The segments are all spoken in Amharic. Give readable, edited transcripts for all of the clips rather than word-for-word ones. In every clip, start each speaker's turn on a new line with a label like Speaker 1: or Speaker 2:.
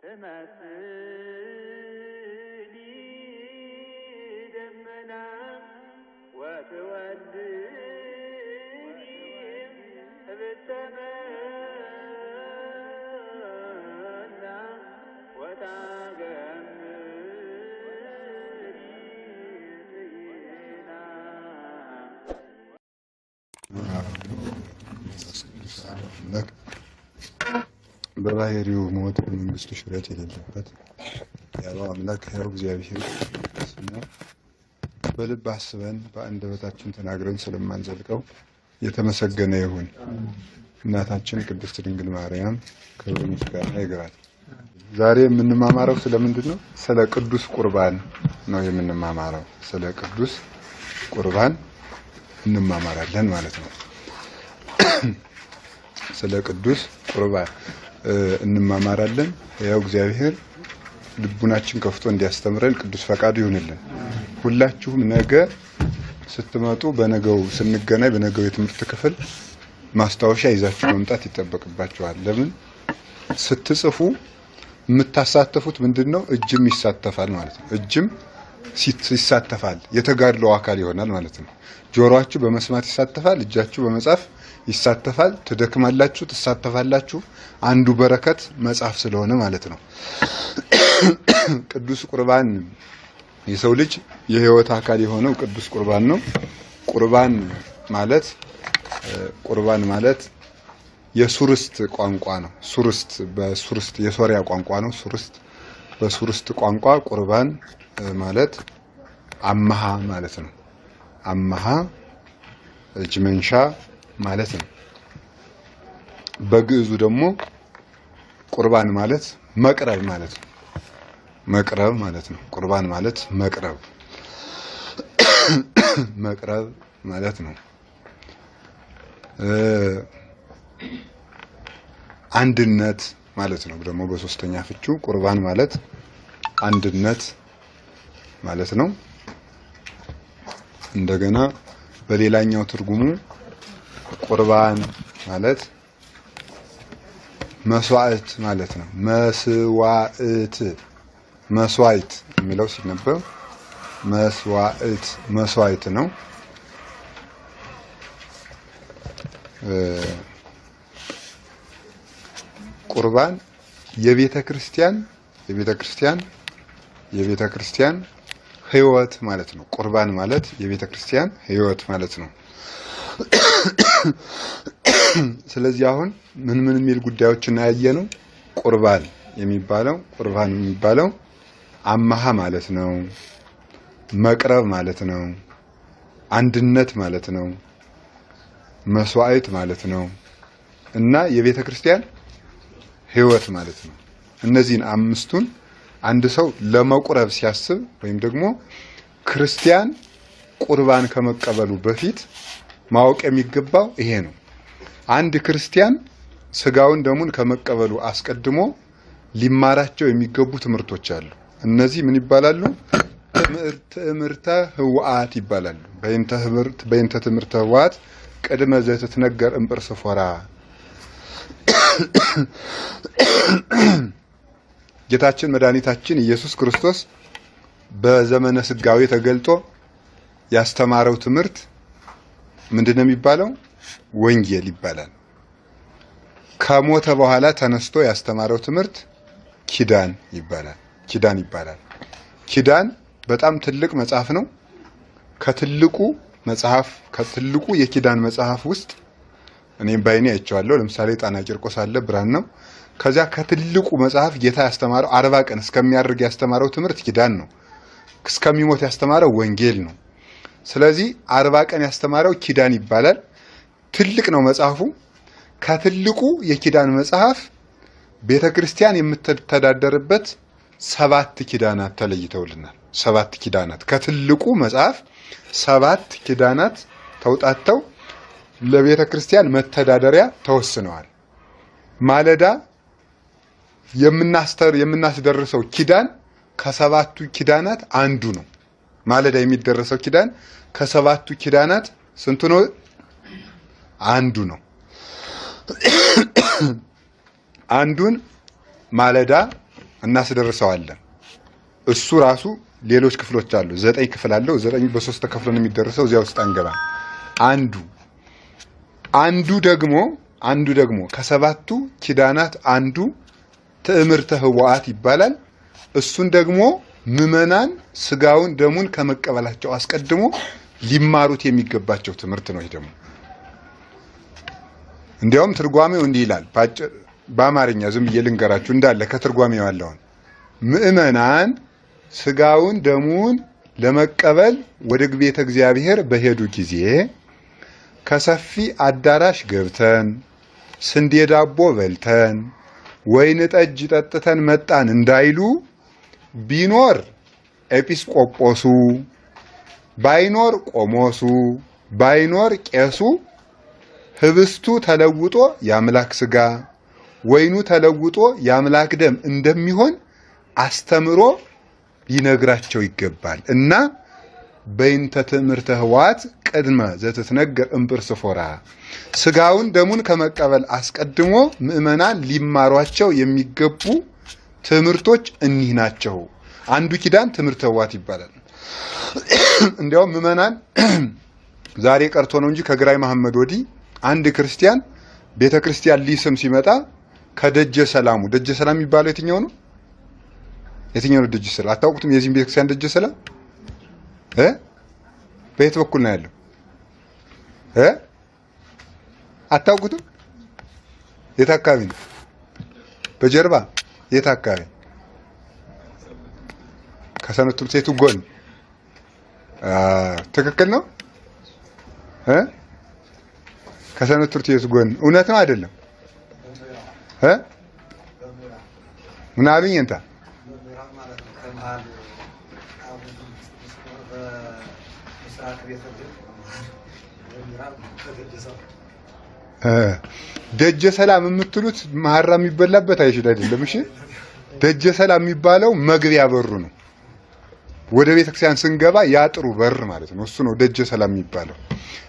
Speaker 1: ትመስሊ ደመና ወትወልዲ ህብስተ መና ወታገምሪ ጥይና።
Speaker 2: አምላክ በባህሪው ሞት በመንግስቱ ሽረት የሌለበት ያለው አምላክ ሕያው እግዚአብሔር ስሙ በልብ አስበን በአንደበታችን ተናግረን ስለማንዘልቀው የተመሰገነ ይሁን። እናታችን ቅድስት ድንግል ማርያም ክብር ምስጋና ይግባት። ዛሬ የምንማማረው ስለምንድን ነው? ስለ ቅዱስ ቁርባን ነው የምንማማረው። ስለ ቅዱስ ቁርባን እንማማራለን ማለት ነው። ስለ ቅዱስ ቁርባን እንማማራለን። ያው እግዚአብሔር ልቡናችን ከፍቶ እንዲያስተምረን ቅዱስ ፈቃዱ ይሁንልን። ሁላችሁም ነገ ስትመጡ በነገው ስንገናኝ በነገው የትምህርት ክፍል ማስታወሻ ይዛችሁ መምጣት ይጠበቅባችኋል። ለምን ስትጽፉ የምታሳተፉት ምንድነው? እጅም ይሳተፋል ማለት ነው። እጅም ይሳተፋል፣ የተጋድሎ አካል ይሆናል ማለት ነው። ጆሮአችሁ በመስማት ይሳተፋል፣ እጃችሁ በመጻፍ ይሳተፋል። ትደክማላችሁ፣ ትሳተፋላችሁ። አንዱ በረከት መጻፍ ስለሆነ ማለት ነው። ቅዱስ ቁርባን የሰው ልጅ የሕይወት አካል የሆነው ቅዱስ ቁርባን ነው። ቁርባን ማለት ቁርባን ማለት የሱርስት ቋንቋ ነው። ሱርስት በሱርስት የሶሪያ ቋንቋ ነው። ሱርስት በሱርስት ቋንቋ ቁርባን ማለት አመሃ ማለት ነው። አመሃ እጅ መንሻ ማለት ነው። በግዕዙ ደግሞ ቁርባን ማለት መቅረብ ማለት ነው። መቅረብ ማለት ነው። ቁርባን ማለት መቅረብ መቅረብ ማለት ነው። አንድነት ማለት ነው። ደግሞ በሶስተኛ ፍቹ ቁርባን ማለት አንድነት ማለት ነው። እንደገና በሌላኛው ትርጉሙ ቁርባን ማለት መስዋዕት ማለት ነው። መስዋዕት መስዋዕት የሚለው ሲነበብ መስዋዕት መስዋዕት ነው። ቁርባን የቤተ ክርስቲያን የቤተ ክርስቲያን የቤተ ክርስቲያን ሕይወት ማለት ነው። ቁርባን ማለት የቤተ ክርስቲያን ሕይወት ማለት ነው። ስለዚህ አሁን ምን ምን የሚል ጉዳዮችን ያየነው? ቁርባን የሚባለው ቁርባን የሚባለው አማሃ ማለት ነው። መቅረብ ማለት ነው። አንድነት ማለት ነው። መስዋዕት ማለት ነው። እና የቤተ ክርስቲያን ሕይወት ማለት ነው። እነዚህን አምስቱን አንድ ሰው ለመቁረብ ሲያስብ ወይም ደግሞ ክርስቲያን ቁርባን ከመቀበሉ በፊት ማወቅ የሚገባው ይሄ ነው። አንድ ክርስቲያን ስጋውን ደሙን ከመቀበሉ አስቀድሞ ሊማራቸው የሚገቡ ትምህርቶች አሉ። እነዚህ ምን ይባላሉ? ትምህርተ ህወአት ይባላሉ። በእንተ ትምህርተ ህወአት ቅድመ ዘትትነገር እምጵርስፎራ። ጌታችን መድኃኒታችን ኢየሱስ ክርስቶስ በዘመነ ስጋዌ ተገልጦ ያስተማረው ትምህርት ምንድነው የሚባለው? ወንጌል ይባላል። ከሞተ በኋላ ተነስቶ ያስተማረው ትምህርት ኪዳን ይባላል። ኪዳን ይባላል። ኪዳን በጣም ትልቅ መጽሐፍ ነው። ከትልቁ መጽሐፍ ከትልቁ የኪዳን መጽሐፍ ውስጥ እኔም ባይኔ አይቼዋለሁ። ለምሳሌ ጣና ቂርቆስ አለ፣ ብራን ነው። ከዚያ ከትልቁ መጽሐፍ ጌታ ያስተማረው 40 ቀን እስከሚያርግ ያስተማረው ትምህርት ኪዳን ነው። እስከሚሞት ያስተማረው ወንጌል ነው። ስለዚህ 40 ቀን ያስተማረው ኪዳን ይባላል። ትልቅ ነው መጽሐፉ። ከትልቁ የኪዳን መጽሐፍ ቤተክርስቲያን የምትተዳደርበት 7 ኪዳናት ተለይተውልናል። 7 ኪዳናት ከትልቁ መጽሐፍ 7 ኪዳናት ተውጣተው ለቤተክርስቲያን መተዳደሪያ ተወስነዋል። ማለዳ የምናስደርሰው ኪዳን ከሰባቱ ኪዳናት አንዱ ነው። ማለዳ የሚደረሰው ኪዳን ከሰባቱ ኪዳናት ስንቱ ነው? አንዱ ነው። አንዱን ማለዳ እናስደርሰዋለን። እሱ ራሱ ሌሎች ክፍሎች አሉ። 9 ክፍል አለው። 9 በ3 ተከፍሎ ነው የሚደርሰው። እዚያ ውስጥ አንገባ። አንዱ አንዱ ደግሞ አንዱ ደግሞ ከሰባቱ ኪዳናት አንዱ ትዕምርተ ህወሓት ይባላል። እሱን ደግሞ ምዕመናን ስጋውን ደሙን ከመቀበላቸው አስቀድሞ ሊማሩት የሚገባቸው ትምህርት ነው። ይሄ ደግሞ እንዲያውም ትርጓሜው እንዲህ ይላል። በአማርኛ ዝም ብዬ ልንገራችሁ እንዳለ ከትርጓሜው ያለውን ምዕመናን ስጋውን ደሙን ለመቀበል ወደ ቤተ እግዚአብሔር በሄዱ ጊዜ ከሰፊ አዳራሽ ገብተን ስንዴ ዳቦ በልተን ወይን ጠጅ ጠጥተን መጣን እንዳይሉ ቢኖር ኤጲስቆጶሱ፣ ባይኖር ቆሞሱ፣ ባይኖር ቄሱ ህብስቱ ተለውጦ የአምላክ ስጋ ወይኑ ተለውጦ የአምላክ ደም እንደሚሆን አስተምሮ ሊነግራቸው ይገባል። እና በይንተ ትምህርተ ህወሓት ቅድመ ዘትትነገር እምጵርስፎራ ስጋውን ደሙን ከመቀበል አስቀድሞ ምዕመናን ሊማሯቸው የሚገቡ ትምህርቶች እኒህ ናቸው። አንዱ ኪዳን ትምህርተ ህወሓት ይባላል። እንዲያውም ምዕመናን ዛሬ ቀርቶ ነው እንጂ ከግራኝ መሐመድ ወዲህ አንድ ክርስቲያን ቤተክርስቲያን ሊስም ሲመጣ ከደጀ ሰላሙ፣ ደጀ ሰላም የሚባለው የትኛው ነው? የትኛው ነው ደጀ ሰላም? አታውቁትም? የዚህም ቤተክርስቲያን ደጀ ሰላም በየት በኩል ነው ያለው? አታውቁትም? የት አካባቢ ነው? በጀርባ የት አካባቢ? ከሰንበት ትምህርት ቤቱ ጎን። ትክክል ነው? ከሰንበት ትምህርት ቤቱ ጎን እውነት ነው አይደለም? ምን አሉኝ? እንታ ደጀ ሰላም የምትሉት መሐራ የሚበላበት አይሽል አይደለም። እሺ ደጀ ሰላም የሚባለው መግቢያ በሩ ነው። ወደ ቤተክርስቲያን ስንገባ ያጥሩ በር ማለት ነው። እሱ ነው ደጀ ሰላም የሚባለው፣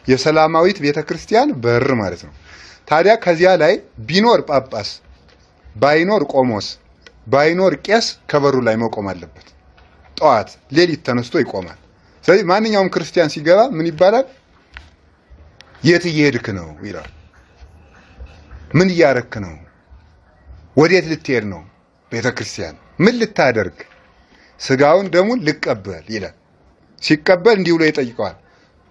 Speaker 2: የሰላማዊት ቤተክርስቲያን በር ማለት ነው። ታዲያ ከዚያ ላይ ቢኖር ጳጳስ፣ ባይኖር ቆሞስ፣ ባይኖር ቄስ ከበሩ ላይ መቆም አለበት። ጠዋት ሌሊት ተነስቶ ይቆማል። ስለዚህ ማንኛውም ክርስቲያን ሲገባ ምን ይባላል? የት እየሄድክ ነው ይላል። ምን እያረክ ነው? ወዴት ልትሄድ ነው? ቤተክርስቲያን። ምን ልታደርግ? ስጋውን ደሙን ልቀበል ይላል። ሲቀበል እንዲህ ብሎ ይጠይቀዋል።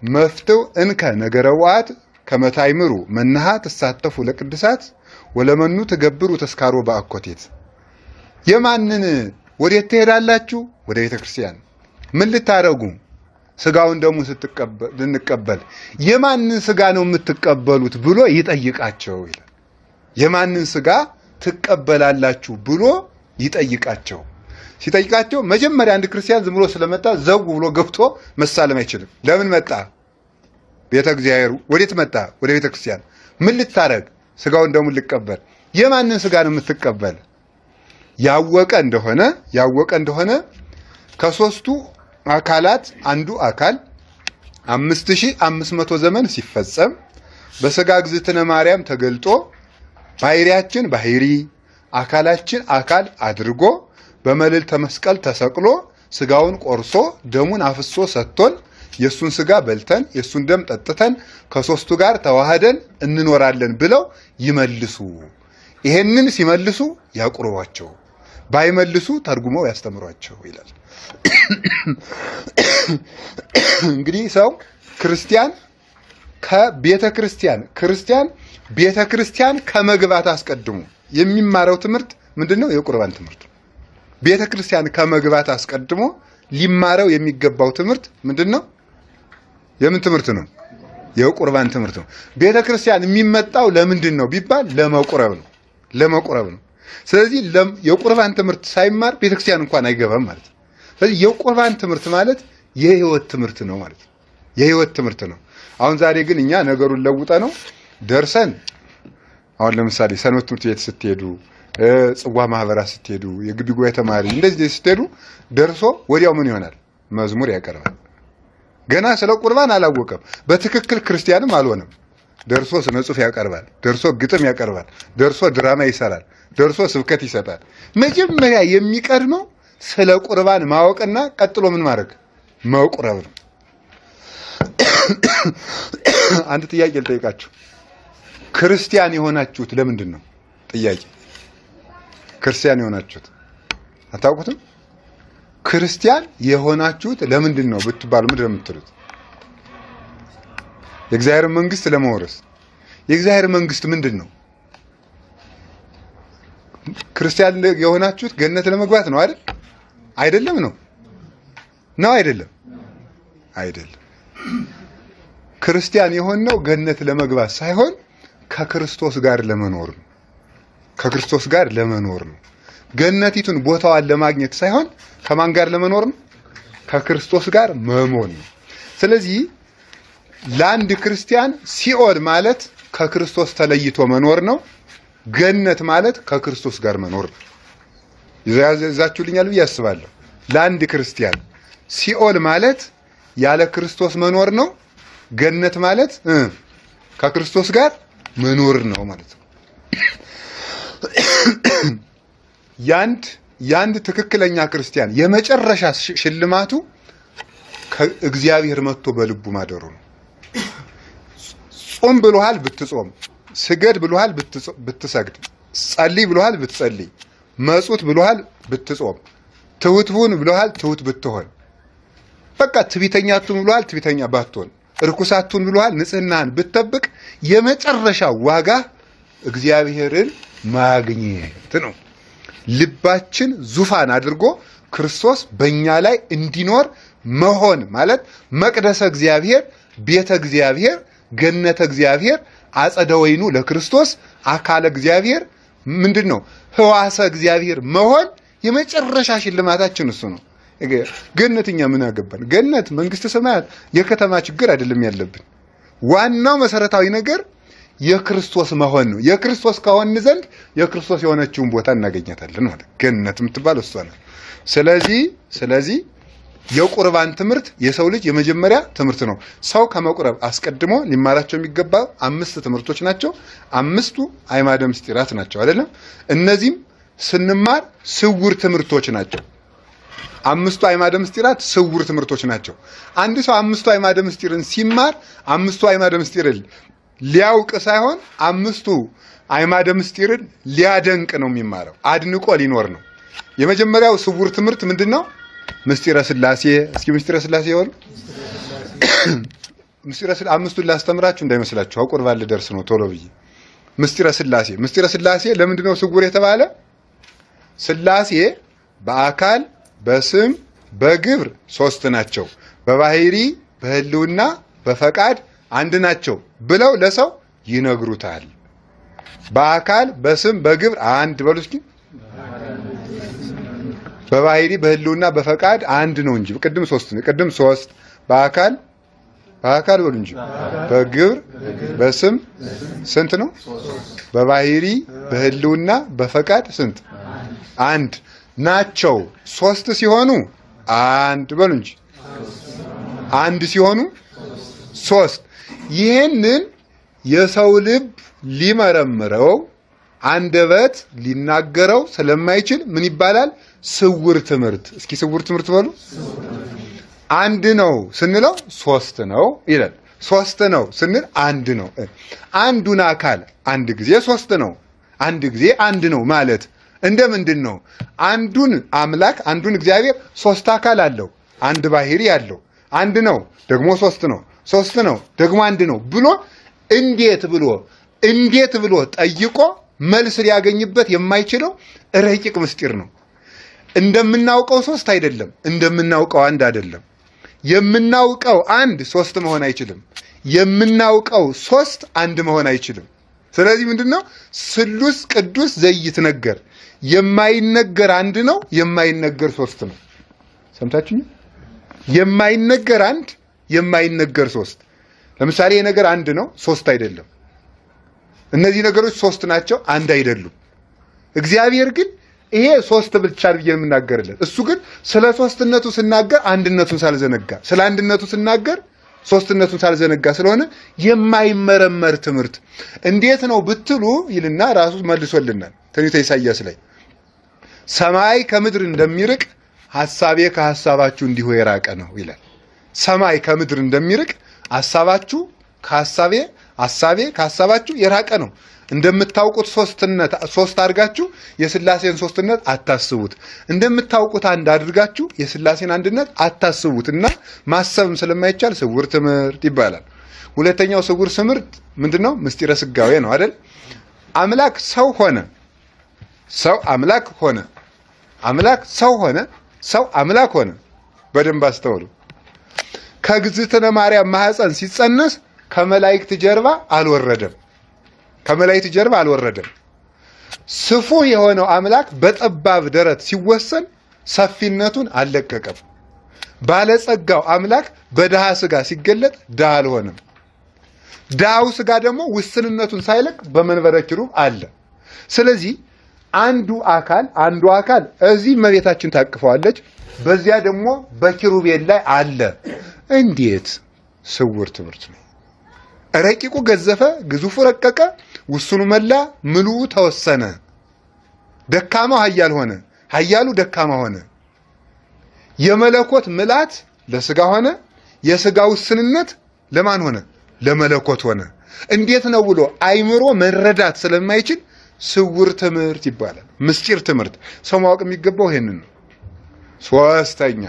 Speaker 2: መፍትው እንከ ነገረ ዋት ከመታይምሩ መናሃ ትሳተፉ ለቅድሳት ወለመኑ ትገብሩ ተስካሮ በአኮቴት። የማንን ወዴት ትሄዳላችሁ? ወደ ቤተክርስቲያን። ምን ልታረጉ? ስጋውን ደሙን ልንቀበል። የማንን ስጋ ነው የምትቀበሉት ብሎ ይጠይቃቸው ይላል። የማንን ስጋ ትቀበላላችሁ ብሎ ይጠይቃቸው። ሲጠይቃቸው መጀመሪያ አንድ ክርስቲያን ዝም ብሎ ስለመጣ ዘው ብሎ ገብቶ መሳለም አይችልም። ለምን መጣ? ቤተ እግዚአብሔር። ወዴት መጣ? ወደ ቤተ ክርስቲያን። ምን ልታረግ? ስጋውን ደሙን ልቀበል። የማንን ስጋ ነው የምትቀበል? ያወቀ እንደሆነ ከሶስቱ አካላት አንዱ አካል 5500 ዘመን ሲፈጸም በስጋ እግዝእትነ ማርያም ተገልጦ ባህሪያችን ባህሪ አካላችን አካል አድርጎ በመልዕልተ መስቀል ተሰቅሎ ስጋውን ቆርሶ ደሙን አፍሶ ሰጥቶን የሱን ስጋ በልተን የሱን ደም ጠጥተን ከሶስቱ ጋር ተዋህደን እንኖራለን ብለው ይመልሱ። ይሄንን ሲመልሱ ያቁርቧቸው፣ ባይመልሱ ተርጉመው ያስተምሯቸው ይላል። እንግዲህ ሰው ክርስቲያን ከቤተ ክርስቲያን ክርስቲያን ቤተ ክርስቲያን ከመግባት አስቀድሞ የሚማረው ትምህርት ምንድነው? የቁርባን ትምህርት። ቤተ ክርስቲያን ከመግባት አስቀድሞ ሊማረው የሚገባው ትምህርት ምንድነው? የምን ትምህርት ነው? የቁርባን ትምህርት ነው። ቤተ ክርስቲያን የሚመጣው ለምንድን ነው ቢባል ለመቁረብ ነው። ለመቁረብ ነው። ስለዚህ የቁርባን ትምህርት ሳይማር ቤተ ክርስቲያን እንኳን አይገባም ማለት ነው። ስለዚህ የቁርባን ትምህርት ማለት የህይወት ትምህርት ነው ማለት ነው። የህይወት ትምህርት ነው። አሁን ዛሬ ግን እኛ ነገሩን ለውጠ ነው ደርሰን አሁን ለምሳሌ ሰንበት ትምህርት ቤት ስትሄዱ፣ ጽዋ ማህበራት ስትሄዱ፣ የግቢ ጉባኤ ተማሪ እንደዚህ ስትሄዱ ደርሶ ወዲያው ምን ይሆናል? መዝሙር ያቀርባል። ገና ስለ ቁርባን አላወቀም። በትክክል ክርስቲያንም አልሆነም። ደርሶ ስነ ጽሑፍ ያቀርባል፣ ደርሶ ግጥም ያቀርባል፣ ደርሶ ድራማ ይሰራል፣ ደርሶ ስብከት ይሰጣል። መጀመሪያ የሚቀድመው ስለ ቁርባን ማወቅና ቀጥሎ ምን ማድረግ መቁረብ ነው። አንድ ጥያቄ ልጠይቃችሁ። ክርስቲያን የሆናችሁት ለምንድን ነው? ጥያቄ። ክርስቲያን የሆናችሁት አታውቁትም? ክርስቲያን የሆናችሁት ለምንድን ነው ብትባሉ ምንድን ነው የምትሉት? የእግዚአብሔር መንግስት ለመውረስ። የእግዚአብሔር መንግስት ምንድን ነው? ክርስቲያን የሆናችሁት ገነት ለመግባት ነው አይደል? አይደለም ነው ነው አይደለም? አይደለም። ክርስቲያን የሆነው ገነት ለመግባት ሳይሆን ከክርስቶስ ጋር ለመኖር ነው። ከክርስቶስ ጋር ለመኖር ነው። ገነቲቱን ቦታዋን ለማግኘት ሳይሆን ከማን ጋር ለመኖር ነው? ከክርስቶስ ጋር መሞን ነው። ስለዚህ ለአንድ ክርስቲያን ሲኦል ማለት ከክርስቶስ ተለይቶ መኖር ነው። ገነት ማለት ከክርስቶስ ጋር መኖር ነው። ይዛችሁልኛል ብዬ አስባለሁ። ለአንድ ክርስቲያን ሲኦል ማለት ያለ ክርስቶስ መኖር ነው። ገነት ማለት ከክርስቶስ ጋር መኖር ነው ማለት ነው። ያንድ ትክክለኛ ክርስቲያን የመጨረሻ ሽልማቱ ከእግዚአብሔር መጥቶ በልቡ ማደሩ ነው። ጾም ብሎሃል ብትጾም፣ ስገድ ብሎሃል ብትሰግድ፣ ጸልይ ብሎሃል ብትጸልይ፣ መጹት ብሎሃል ብትጾም፣ ትሁት ሁን ብሎሃል ትሁት ብትሆን፣ በቃ ትዕቢተኛ አትሁን ብሎሃል ትዕቢተኛ ባትሆን፣ ርኩስ አትሁን ብሎሃል ንጽህናህን ብትጠብቅ፣ የመጨረሻ ዋጋ እግዚአብሔርን ማግኘት ነው። ልባችን ዙፋን አድርጎ ክርስቶስ በእኛ ላይ እንዲኖር መሆን ማለት መቅደሰ እግዚአብሔር፣ ቤተ እግዚአብሔር፣ ገነተ እግዚአብሔር፣ አጸደ ወይኑ ለክርስቶስ፣ አካለ እግዚአብሔር ምንድን ነው? ህዋሰ እግዚአብሔር መሆን የመጨረሻ ሽልማታችን እሱ ነው። ገነት እኛ ምን አገባን? ገነት መንግስተ ሰማያት የከተማ ችግር አይደለም ያለብን። ዋናው መሰረታዊ ነገር የክርስቶስ መሆን ነው። የክርስቶስ ከሆን ዘንድ የክርስቶስ የሆነችውን ቦታ እናገኛታለን ማለት ገነት የምትባል እሷ ናት። ስለዚህ የቁርባን ትምህርት የሰው ልጅ የመጀመሪያ ትምህርት ነው። ሰው ከመቁረብ አስቀድሞ ሊማራቸው የሚገባ 5 ትምህርቶች ናቸው። 5ቱ አዕማደ ምስጢራት ናቸው አይደለም? እነዚህም ስንማር ስውር ትምህርቶች ናቸው። 5ቱ አዕማደ ምስጢራት ስውር ትምህርቶች ናቸው። አንድ ሰው 5ቱ አዕማደ ምስጢርን ሲማር 5ቱ አዕማደ ምስጢርን ሊያውቅ ሳይሆን 5ቱ አዕማደ ምስጢርን ሊያደንቅ ነው የሚማረው። አድንቆ ሊኖር ነው። የመጀመሪያው ስውር ትምህርት ምንድነው? ምስጢረ ስላሴ። እስኪ ምስጢረ ስላሴ ይሆን? ምስጢረ ስላሴ 5ቱን ላስተምራችሁ እንዳይመስላችሁ አቁርባን ልደርስ ነው ቶሎ ብዬ። ምስጢረ ስላሴ፣ ምስጢረ ስላሴ ለምንድነው ስውር የተባለ? ስላሴ በአካል በስም በግብር 3 ናቸው፣ በባህሪ በህልውና በፈቃድ አንድ ናቸው ብለው ለሰው ይነግሩታል። በአካል በስም በግብር አንድ በሉ እስኪ። በባህሪ በህልውና በፈቃድ አንድ ነው እንጂ ቅድም 3 ነው። ቅድም 3 በአካል በአካል በሉ እንጂ በግብር በስም ስንት ነው? በባህሪ በህልውና በፈቃድ ስንት? አንድ ናቸው። 3 ሲሆኑ አንድ በሉ እንጂ አንድ ሲሆኑ 3። ይሄንን የሰው ልብ ሊመረምረው አንደበት ሊናገረው ስለማይችል ምን ይባላል? ስውር ትምህርት። እስኪ ስውር ትምህርት በሉ። አንድ ነው ስንለው 3 ነው ይላል። 3 ነው ስንል አንድ ነው። አንዱን አካል አንድ ጊዜ 3 ነው፣ አንድ ጊዜ አንድ ነው ማለት እንደ ምንድን ነው? አንዱን አምላክ አንዱን እግዚአብሔር 3 አካል አለው፣ አንድ ባህሪ አለው። አንድ ነው ደግሞ 3 ነው፣ 3 ነው ደግሞ አንድ ነው ብሎ እንዴት ብሎ ጠይቆ መልስ ሊያገኝበት የማይችለው ረቂቅ ምስጢር ነው። እንደምናውቀው 3 አይደለም፣ እንደምናውቀው አንድ አይደለም። የምናውቀው አንድ 3 መሆን አይችልም። የምናውቀው 3 አንድ መሆን አይችልም። ስለዚህ ምንድነው? ስሉስ ቅዱስ ዘይትነገር፣ የማይነገር አንድ ነው፣ የማይነገር 3 ነው። ሰምታችሁኝ? የማይነገር አንድ፣ የማይነገር 3። ለምሳሌ ይሄ ነገር አንድ ነው፣ 3 አይደለም። እነዚህ ነገሮች 3 ናቸው፣ አንድ አይደሉም። እግዚአብሔር ግን ይሄ 3 ብቻ ብዬ የምናገርለት፣ እሱ ግን ስለ ሶስትነቱ ስናገር አንድነቱን ሳልዘነጋ፣ ስለ አንድነቱ ስናገር ሶስትነቱን ሳልዘነጋ ስለሆነ የማይመረመር ትምህርት እንዴት ነው ብትሉ ይልና ራሱ መልሶልናል። ትንቢተ ኢሳይያስ ላይ ሰማይ ከምድር እንደሚርቅ ሐሳቤ ከሐሳባችሁ እንዲሁ የራቀ ነው ይላል። ሰማይ ከምድር እንደሚርቅ ሐሳባችሁ ከሐሳቤ ሐሳቤ ከሐሳባችሁ የራቀ ነው። እንደምታውቁት ሶስትነት ሶስት አድርጋችሁ የስላሴን ሶስትነት አታስቡት። እንደምታውቁት አንድ አድርጋችሁ የስላሴን አንድነት አታስቡት እና ማሰብም ስለማይቻል ስውር ትምህርት ይባላል። ሁለተኛው ስውር ትምህርት ምንድነው? ምስጢረ ስጋዌ ነው አይደል? አምላክ ሰው ሆነ፣ ሰው አምላክ ሆነ፣ አምላክ ሰው ሆነ፣ ሰው አምላክ ሆነ። በደንብ አስተውሉ። ከእግዝእትነ ማርያም ማህፀን ሲጸነስ ከመላእክት ጀርባ አልወረደም። ከመላእክት ጀርባ አልወረደም። ስፉህ የሆነው አምላክ በጠባብ ደረት ሲወሰን ሰፊነቱን አልለቀቀም። ባለጸጋው አምላክ በድሃ ስጋ ሲገለጥ ድሃ አልሆነም። ድሃው ስጋ ደግሞ ውስንነቱን ሳይለቅ በመንበረ ኪሩብ አለ። ስለዚህ አንዱ አካል አንዱ አካል እዚህ እመቤታችን ታቅፈዋለች፣ በዚያ ደግሞ በኪሩቤል ላይ አለ። እንዴት ስውር ትምህርት ነው! ረቂቁ ገዘፈ፣ ግዙፉ ረቀቀ፣ ውስኑ መላ፣ ምሉኡ ተወሰነ። ደካማው ኃያል ሆነ፣ ኃያሉ ደካማ ሆነ። የመለኮት ምልአት ለስጋ ሆነ፣ የስጋ ውስንነት ለማን ሆነ? ለመለኮት ሆነ። እንዴት ነው ብሎ አይምሮ መረዳት ስለማይችል ስውር ትምህርት ይባላል። ምስጢር ትምህርት ሰው ማወቅ የሚገባው ይሄንን ነው። ሶስተኛ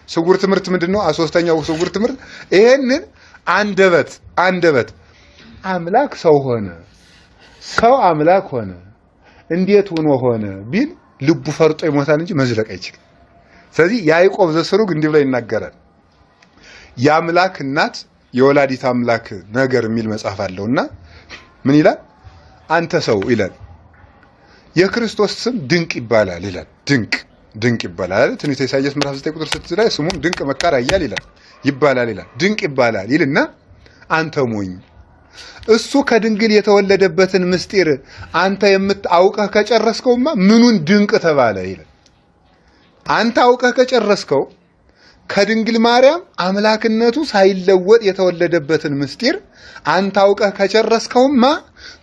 Speaker 2: ስውር ትምህርት ምንድን ነው? ሶስተኛው ስውር ትምህርት ይሄንን አንደበት አንደበት አምላክ ሰው ሆነ፣ ሰው አምላክ ሆነ፣ እንዴት ሆኖ ሆነ ቢል ልቡ ፈርጦ ይሞታል እንጂ መዝለቅ አይችልም። ስለዚህ ያዕቆብ ዘስሩግ እንዲህ ብሎ ይናገራል። የአምላክ እናት የወላዲት አምላክ ነገር የሚል መጽሐፍ አለውና ምን ይላል? አንተ ሰው ይላል የክርስቶስ ስም ድንቅ ይባላል ይላል። ድንቅ ድንቅ ይባላል። ትንቢተ ኢሳይያስ ምዕራፍ 9 ቁጥር 6 ላይ ስሙም ድንቅ መካር ኃያል ይላል ይባላል ይላል። ድንቅ ይባላል ይልና አንተ ሞኝ እሱ ከድንግል የተወለደበትን ምስጢር አንተ የምታውቀህ ከጨረስከውማ ምኑን ድንቅ ተባለ ይላል። አንተ አውቀህ ከጨረስከው ከድንግል ማርያም አምላክነቱ ሳይለወጥ የተወለደበትን ምስጢር አንተ አውቀህ ከጨረስከውማ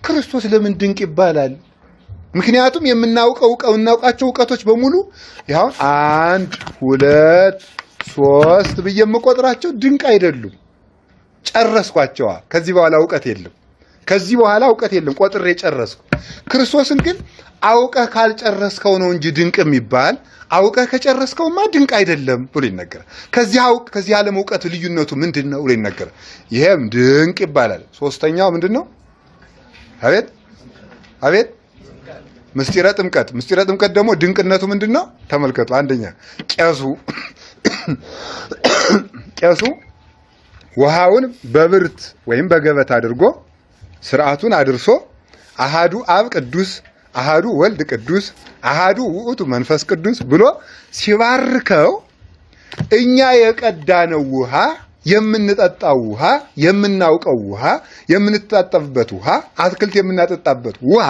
Speaker 2: ክርስቶስ ለምን ድንቅ ይባላል? ምክንያቱም የምናውቀው የምናውቃቸው እውቀቶች በሙሉ ያው አንድ ሁለት ሶስት ብዬ የምቆጥራቸው ድንቅ አይደሉም። ጨረስኳቸዋ። ከዚህ በኋላ እውቀት የለም። ከዚህ በኋላ እውቀት የለም። ቆጥሬ ጨረስኩ። ክርስቶስን ግን አውቀህ ካልጨረስከው ነው እንጂ ድንቅ የሚባል አውቀህ ከጨረስከውማ ድንቅ አይደለም ብሎ ይነገራል። ከዚህ አውቅ ከዚህ ዓለም እውቀት ልዩነቱ ምንድን ነው ብሎ ይነገራል። ይሄም ድንቅ ይባላል። ሶስተኛው ምንድን ነው? አቤት አቤት ምስጢረ ጥምቀት። ምስጢረ ጥምቀት ደግሞ ድንቅነቱ ምንድን ነው? ተመልከቱ። አንደኛ ቄሱ ቄሱ ውሃውን በብርት ወይም በገበት አድርጎ ስርዓቱን አድርሶ አሃዱ አብ ቅዱስ፣ አሃዱ ወልድ ቅዱስ፣ አሃዱ ውእቱ መንፈስ ቅዱስ ብሎ ሲባርከው እኛ የቀዳነው ውሃ የምንጠጣው ውሃ የምናውቀው ውሃ የምንታጠብበት ውሃ አትክልት የምናጠጣበት ውሃ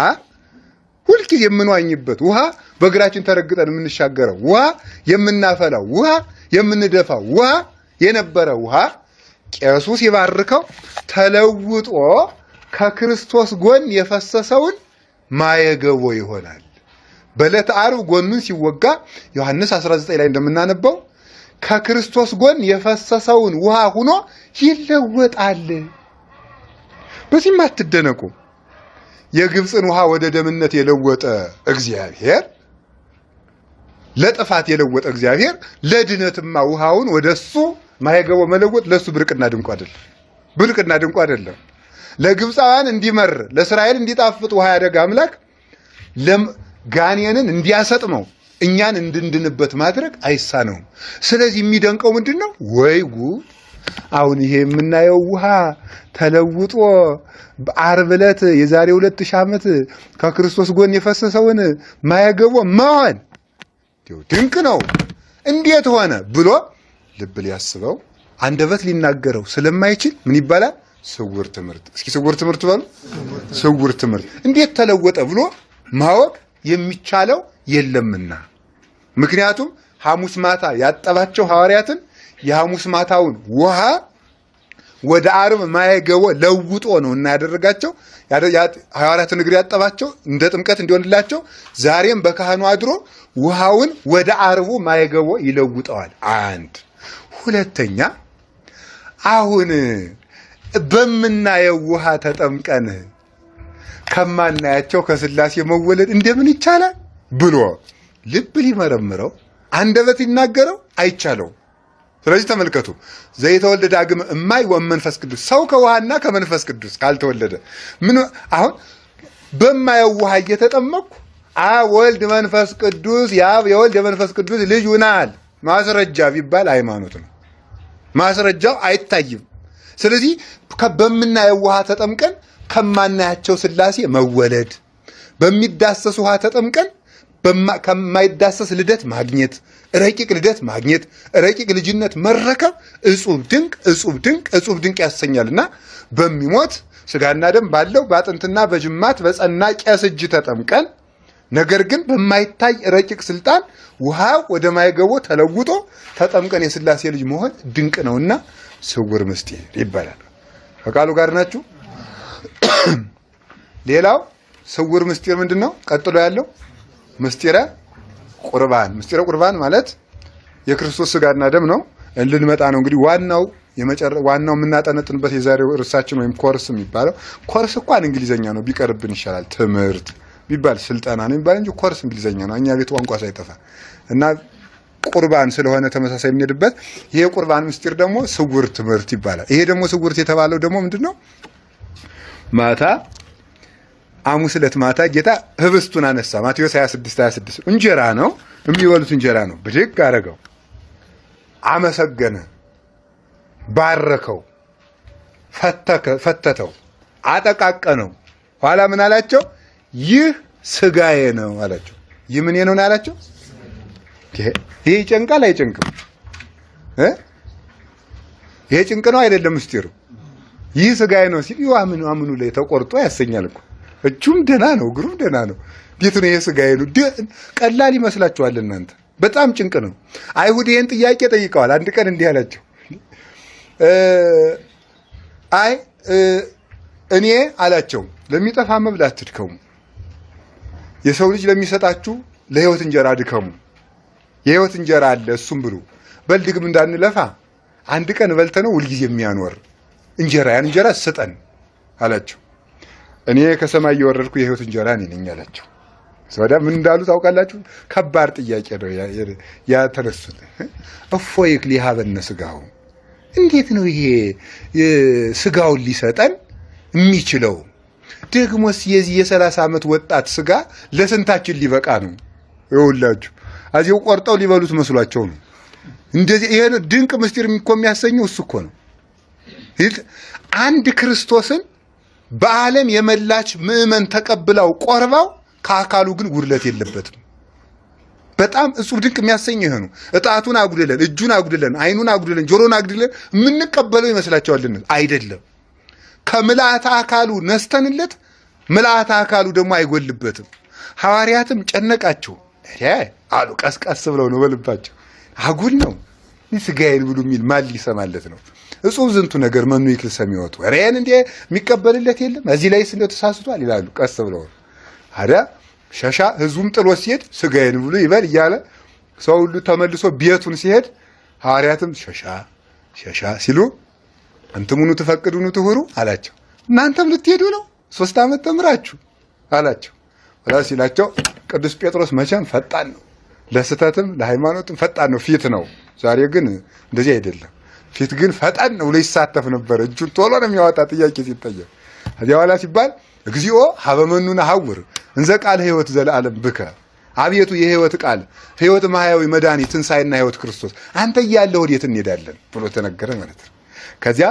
Speaker 2: ሁልጊዜ የምንዋኝበት ውሃ በእግራችን ተረግጠን የምንሻገረው ውሃ የምናፈላው ውሃ የምንደፋው ውሃ የነበረ ውሃ ቄሱ ሲባርከው ተለውጦ ከክርስቶስ ጎን የፈሰሰውን ማየገቦ ይሆናል። በዕለተ ዓርብ ጎኑን ሲወጋ ዮሐንስ 19 ላይ እንደምናነበው ከክርስቶስ ጎን የፈሰሰውን ውሃ ሁኖ ይለወጣል። በዚህም አትደነቁ። የግብፅን ውሃ ወደ ደምነት የለወጠ እግዚአብሔር ለጥፋት የለወጠ እግዚአብሔር ለድነትማ ውሃውን ወደሱ ማየገቦ መለወጥ ለሱ ብርቅና ድንቁ አይደለም። ብርቅና ድንቁ አይደለም። ለግብፃውያን እንዲመር ለእስራኤል እንዲጣፍጥ ውሃ ያደረገ አምላክ ጋኔንን እንዲያሰጥመው እኛን እንድንድንበት ማድረግ አይሳነውም። ስለዚህ የሚደንቀው ምንድን ነው? ወይ ጉድ! አሁን ይሄ የምናየው ውሃ ተለውጦ በዓርብ ዕለት የዛሬ 2000 ዓመት ከክርስቶስ ጎን የፈሰሰውን ማየገቦ መሆን ድንቅ ነው። እንዴት ሆነ ብሎ ልብ ሊያስበው አንደበት ሊናገረው ስለማይችል ምን ይባላል? ስውር ትምህርት። እስኪ ስውር ትምህርት በሉ። ስውር ትምህርት እንዴት ተለወጠ ብሎ ማወቅ የሚቻለው የለምና። ምክንያቱም ሐሙስ ማታ ያጠባቸው ሐዋርያትን የሐሙስ ማታውን ውሃ ወደ ዓርብ ማየገቦ ለውጦ ነው እና ያደረጋቸው ሐዋርያትን እግር ያጠባቸው እንደ ጥምቀት እንዲሆንላቸው ዛሬም በካህኑ አድሮ ውሃውን ወደ ዓርቡ ማየገቦ ይለውጠዋል። አንድ ሁለተኛ፣ አሁን በምናየው ውሃ ተጠምቀን ከማናያቸው ከስላሴ መወለድ እንደምን ይቻላል ብሎ ልብ ሊመረምረው አንደበት ሊናገረው አይቻለውም። ስለዚህ ተመልከቱ፣ ዘይተወልደ ዳግም እማይ ወመንፈስ ቅዱስ፣ ሰው ከውሃና ከመንፈስ ቅዱስ ካልተወለደ ምን አሁን በማየው ውሃ እየተጠመቅኩ አብ ወልድ መንፈስ ቅዱስ የአብ የወልድ የመንፈስ ቅዱስ ልጅ ሆናል ማስረጃ ቢባል ሃይማኖት ነው። ማስረጃው አይታይም። ስለዚህ በምናየው ውሃ ተጠምቀን ከማናያቸው ስላሴ መወለድ፣ በሚዳሰስ ውሃ ተጠምቀን ከማይዳሰስ ልደት ማግኘት፣ ረቂቅ ልደት ማግኘት፣ ረቂቅ ልጅነት መረከብ እጹብ ድንቅ እጹብ ድንቅ እጹብ ድንቅ ያሰኛልና በሚሞት ስጋና ደም ባለው በአጥንትና በጅማት በጸና ቄስ እጅ ተጠምቀን ነገር ግን በማይታይ ረቂቅ ስልጣን ውሃ ወደ ማይገቦ ተለውጦ ተጠምቀን የስላሴ ልጅ መሆን ድንቅ ነውና ስውር ምስጢር ይባላል። ከቃሉ ጋር ናችሁ። ሌላው ስውር ምስጢር ምንድን ነው? ቀጥሎ ያለው ምስጢረ ቁርባን። ምስጢረ ቁርባን ማለት የክርስቶስ ስጋና ደም ነው። ልንመጣ ነው እንግዲህ ዋናው ዋናው የምናጠነጥንበት የዛሬው ርዕሳችን ወይም ኮርስ የሚባለው ኮርስ እንኳን እንግሊዘኛ ነው፣ ቢቀርብን ይሻላል። ትምህርት ቢባል ስልጠና ነው የሚባል እንጂ ኮርስ እንግሊዘኛ ነው። እኛ ቤት ቋንቋ ሳይጠፋ እና ቁርባን ስለሆነ ተመሳሳይ የምንሄድበት ይሄ ቁርባን ምስጢር ደግሞ ስውር ትምህርት ይባላል። ይሄ ደግሞ ስውርት የተባለው ደግሞ ምንድን ነው? ማታ ሐሙስ ዕለት ማታ ጌታ ህብስቱን አነሳ። ማቴዎስ 26 26 እንጀራ ነው የሚበሉት እንጀራ ነው። ብድግ አረገው፣ አመሰገነ፣ ባረከው፣ ፈተተው፣ አጠቃቀነው። ኋላ ምን አላቸው? ይህ ስጋዬ ነው አላቸው። ይህ ምን ነው አላቸው? ይሄ ይጨንቃል አይጨንቅም? ይሄ ጭንቅ ነው አይደለም? ምስጢሩ ይህ ስጋዬ ነው ሲል አምኑ አምኑ ላይ ተቆርጦ ያሰኛል እኮ። እጁም ደህና ነው፣ እግሩም ደህና ነው። እንዴት ነው ይሄ ስጋዬ ነው? ቀላል ይመስላችኋል እናንተ? በጣም ጭንቅ ነው። አይሁድ ይሄን ጥያቄ ጠይቀዋል። አንድ ቀን እንዲህ አላቸው፣ አይ እኔ አላቸው ለሚጠፋ መብል አትድከሙ፣ የሰው ልጅ ለሚሰጣችሁ ለሕይወት እንጀራ ድከሙ። የሕይወት እንጀራ አለ እሱም ብሉ። በል ድግም እንዳንለፋ አንድ ቀን በልተነው ሁልጊዜ የሚያኖር እንጀራ ያን እንጀራ ስጠን አላቸው። እኔ ከሰማይ የወረድኩ የሕይወት እንጀራ እኔ ነኝ አላቸው። ወዲያ ምን እንዳሉ ታውቃላችሁ? ከባድ ጥያቄ ነው ያተነሱት። እፎይ ሊሀበነ ስጋው፣ እንዴት ነው ይሄ ስጋውን ሊሰጠን የሚችለው? ደግሞስ የዚህ የ30 ዓመት ወጣት ስጋ ለስንታችን ሊበቃ ነው? ይኸውላችሁ አዚው ቆርጠው ሊበሉት መስሏቸው ነው። እንደዚህ ይሄ ድንቅ ምስጢር እኮ የሚያሰኘው እሱ እኮ ነው። አንድ ክርስቶስን በዓለም የመላች ምዕመን ተቀብላው ቆርባው ከአካሉ ግን ጉድለት የለበትም። በጣም እጹብ ድንቅ የሚያሰኘው ይሄ ነው። እጣቱን አጉድለን፣ እጁን አጉድለን፣ አይኑን አጉድለን፣ ጆሮን አጉድለን የምንቀበለው ይመስላቸዋል። አይደለም። ከምልአተ አካሉ ነስተንለት ምልአተ አካሉ ደግሞ አይጎልበትም። ሐዋርያትም ጨነቃቸው አሉ። ቀስቀስ ብለው ነው በልባቸው። አጉል ነው ስጋዬን ብሉ የሚል ማን ሊሰማለት ነው? እጹብ ዝንቱ ነገር መኑ ይክል ሰሚወቱ ወሬን እንዴ የሚቀበልለት የለም። እዚህ ላይ እንደው ተሳስቷል ይላሉ ቀስ ብለው። ታዲያ ሸሻ ህዝቡም ጥሎ ሲሄድ ስጋዬን ብሉ ይበል እያለ ሰው ሁሉ ተመልሶ ቤቱን ሲሄድ ሐዋርያትም ሸሻ ሸሻ ሲሉ አንትሙኑ ትፈቅዱኑ ትሁሩ አላቸው። እናንተም ልትሄዱ ነው 3 ዓመት ተምራችሁ አላቸው። ወላ ሲላቸው ቅዱስ ጴጥሮስ መቼም ፈጣን ነው፣ ለስተትም ለሃይማኖትም ፈጣን ነው፣ ፊት ነው። ዛሬ ግን እንደዚህ አይደለም። ፊት ግን ፈጣን ነው ብሎ ይሳተፍ ነበር። እጁን ቶሎ ነው የሚያወጣ ጥያቄ ሲጠየቅ። ከዚያ በኋላ ሲባል እግዚኦ ሀበመኑ ነሐውር እንዘ ቃለ ሕይወት ዘለዓለም ብከ፣ አቤቱ የሕይወት ቃል ሕይወት ማህያዊ መድኃኒት ትንሣኤና ሕይወት ክርስቶስ አንተ እያለህ ወዴት እንሄዳለን ብሎ ተነገረ ማለት ነው። ከዚያ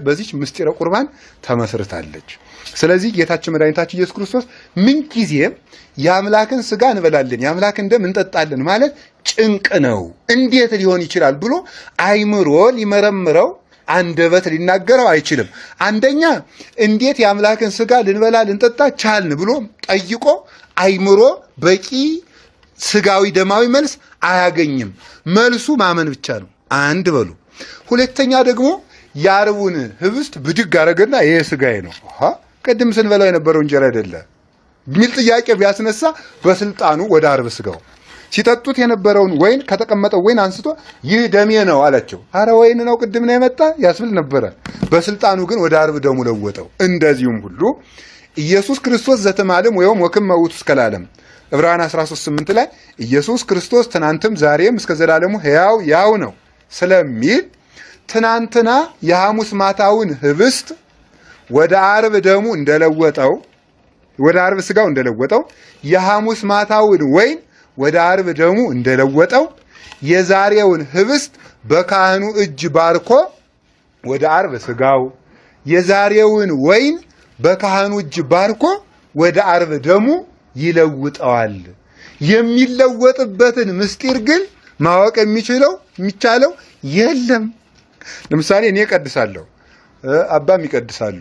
Speaker 2: በዚህ ምስጢረ ቁርባን ተመስርታለች። ስለዚህ ጌታችን መድኃኒታችን ኢየሱስ ክርስቶስ ምን ጊዜም የአምላክን ስጋ እንበላለን የአምላክን ደም እንጠጣለን ማለት ጭንቅ ነው፣ እንዴት ሊሆን ይችላል ብሎ አይምሮ ሊመረምረው አንደበት ሊናገረው አይችልም። አንደኛ እንዴት የአምላክን ስጋ ልንበላ ልንጠጣ ቻልን ብሎ ጠይቆ አይምሮ በቂ ስጋዊ ደማዊ መልስ አያገኝም። መልሱ ማመን ብቻ ነው። አንድ በሉ። ሁለተኛ ደግሞ የዓርቡን ህብስት ብድግ አደረገና ይሄ ስጋዬ ነው፣ ቅድም ስንበላው የነበረው እንጀራ አይደለ የሚል ጥያቄ ቢያስነሳ በስልጣኑ ወደ ዓርብ ስጋው፣ ሲጠጡት የነበረውን ወይን ከተቀመጠው ወይን አንስቶ ይህ ደሜ ነው አላቸው። አረ ወይን ነው ቅድም ነው የመጣ ያስብል ነበረ። በስልጣኑ ግን ወደ ዓርብ ደሙ ለወጠው። እንደዚሁም ሁሉ ኢየሱስ ክርስቶስ ዘትማልም ወይም ወክም መውቱ እስከ ለዓለም ዕብራውያን 13:8 ላይ ኢየሱስ ክርስቶስ ትናንትም ዛሬም እስከ ዘላለሙ ሕያው ያው ነው ስለሚል ትናንትና የሐሙስ ማታውን ህብስት ወደ ዓርብ ደሙ እንደለወጠው፣ ወደ ዓርብ ስጋው እንደለወጠው፣ የሐሙስ ማታውን ወይን ወደ ዓርብ ደሙ እንደለወጠው የዛሬውን ህብስት በካህኑ እጅ ባርኮ ወደ ዓርብ ስጋው፣ የዛሬውን ወይን በካህኑ እጅ ባርኮ ወደ ዓርብ ደሙ ይለውጠዋል። የሚለወጥበትን ምስጢር ግን ማወቅ የሚችለው የሚቻለው የለም። ለምሳሌ እኔ እቀድሳለሁ፣ አባም ይቀድሳሉ፣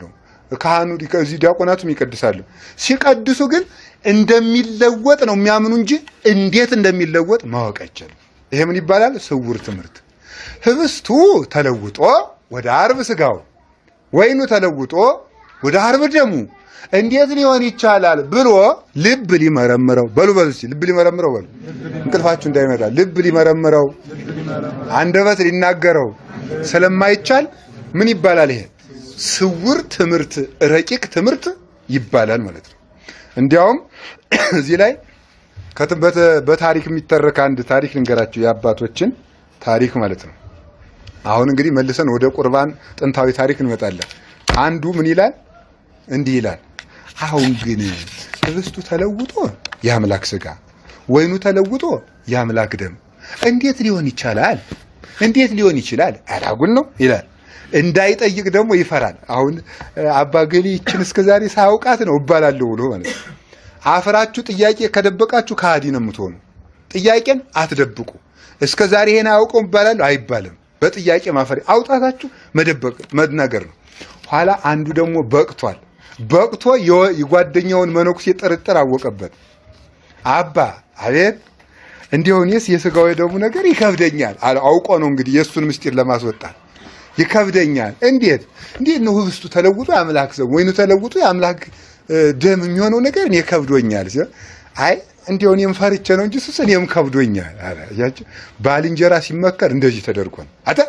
Speaker 2: ካህኑ እዚህ ዲያቆናቱም ይቀድሳሉ። ሲቀድሱ ግን እንደሚለወጥ ነው የሚያምኑ እንጂ እንዴት እንደሚለወጥ ማወቅ አይቻልም። ይሄ ምን ይባላል? ስውር ትምህርት። ህብስቱ ተለውጦ ወደ ዓርብ ስጋው፣ ወይኑ ተለውጦ ወደ ዓርብ ደሙ እንዴት ሊሆን ይቻላል ብሎ ልብ ሊመረምረው፣ በሉ በሉ እስኪ ልብ ሊመረምረው በሉ፣ እንቅልፋችሁ እንዳይመጣ፣ ልብ ሊመረምረው አንደበት ሊናገረው ስለማይቻል ምን ይባላል? ይሄ ስውር ትምህርት፣ ረቂቅ ትምህርት ይባላል ማለት ነው። እንዲያውም እዚህ ላይ በታሪክ የሚተረክ አንድ ታሪክ ልንገራችሁ፣ የአባቶችን ታሪክ ማለት ነው። አሁን እንግዲህ መልሰን ወደ ቁርባን ጥንታዊ ታሪክ እንመጣለን። አንዱ ምን ይላል? እንዲህ ይላል። አሁን ግን ህብስቱ ተለውጦ የአምላክ ስጋ፣ ወይኑ ተለውጦ የአምላክ ደም እንዴት ሊሆን ይቻላል? እንዴት ሊሆን ይችላል? ኧረ አጉል ነው ይላል። እንዳይጠይቅ ደግሞ ይፈራል። አሁን አባ ገሌ ይችን እስከዛሬ ሳያውቃት ነው እባላለሁ ብሎ ማለት ነው። አፍራችሁ ጥያቄ ከደበቃችሁ ከሃዲ ነው የምትሆኑ። ጥያቄን አትደብቁ። እስከዛሬ ይሄን አያውቀውም እባላለሁ አይባልም። በጥያቄ ማፈሪ አውጣታችሁ መደበቅ መናገር ነው። ኋላ አንዱ ደግሞ በቅቷል። በቅቶ የጓደኛውን መነኩሴ ጥርጥር አወቀበት። አባ አቤት፣ እንዲሁ እኔስ የስጋው የደሙ ነገር ይከብደኛል አለ። አውቆ ነው እንግዲህ የእሱን ምስጢር ለማስወጣት ይከብደኛል። እንዴት እንዴት ነው ህብስቱ ተለውጦ የአምላክ ዘው ወይኑ ተለውጦ የአምላክ ደም የሚሆነው ነገር እኔ ከብዶኛል ሲል፣ አይ እንዲሁ እኔም ፈርቼ ነው እንጂ እሱስ እኔም ከብዶኛል አለ። አያችሁ፣ ባልንጀራ ሲመከር እንደዚህ ተደርጎ ነው። አተ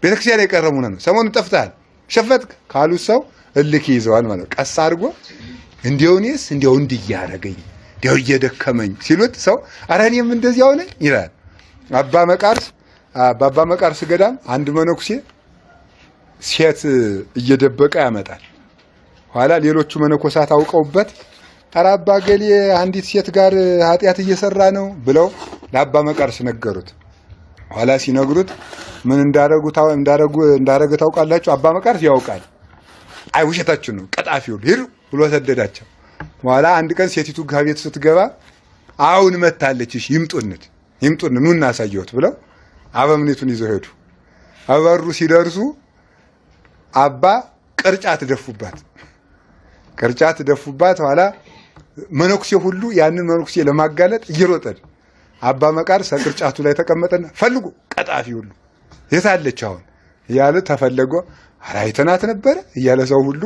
Speaker 2: ቤተክርስቲያን የቀረሙ ነው። ሰሞኑን ጠፍተሃል ሸፈትክ ካሉት ሰው እልክ ይይዘዋል ማለት ነው። ቀስ አድርጎ እንዲሁ እኔስ እንዲሁ እንዲህ እያደረገኝ እንዲያው እየደከመኝ ሲሉት ሰው ኧረ እኔም እንደዚያው ነኝ ይላል። አባ መቃርስ በአባ መቃርስ ገዳም አንድ መነኩሴ ሴት እየደበቀ ያመጣል። ኋላ ሌሎቹ መነኮሳት አውቀውበት ኧረ አባ ገሌ አንዲት ሴት ጋር ኃጢአት እየሰራ ነው ብለው ለአባ መቃርስ ነገሩት። ኋላ ሲነግሩት ምን እንዳረጉ እንዳረገ ታውቃላችሁ? አባ መቃርስ ያውቃል። አይ ውሸታችሁ ነው ቀጣፊው ሂዱ ብሎ ሰደዳቸው። በኋላ አንድ ቀን ሴቲቱ ከቤት ስትገባ አሁን መታለች፣ እሺ ይምጡንት ይምጡን ኑ እናሳየሁት ብለው አበምኔቱን ይዘው ሄዱ። አበሩ ሲደርሱ አባ ቅርጫት ደፉባት፣ ቅርጫት ደፉባት። ኋላ መነኩሴ ሁሉ ያንን መነኩሴ ለማጋለጥ እየሮጠ አባ መቃርስ ቅርጫቱ ላይ ተቀመጠና ፈልጉ ቀጣፊ ሁሉ የታለች አሁን እያለ ተፈለጎ ኧረ አይተናት ነበረ እያለ ሰው ሁሉ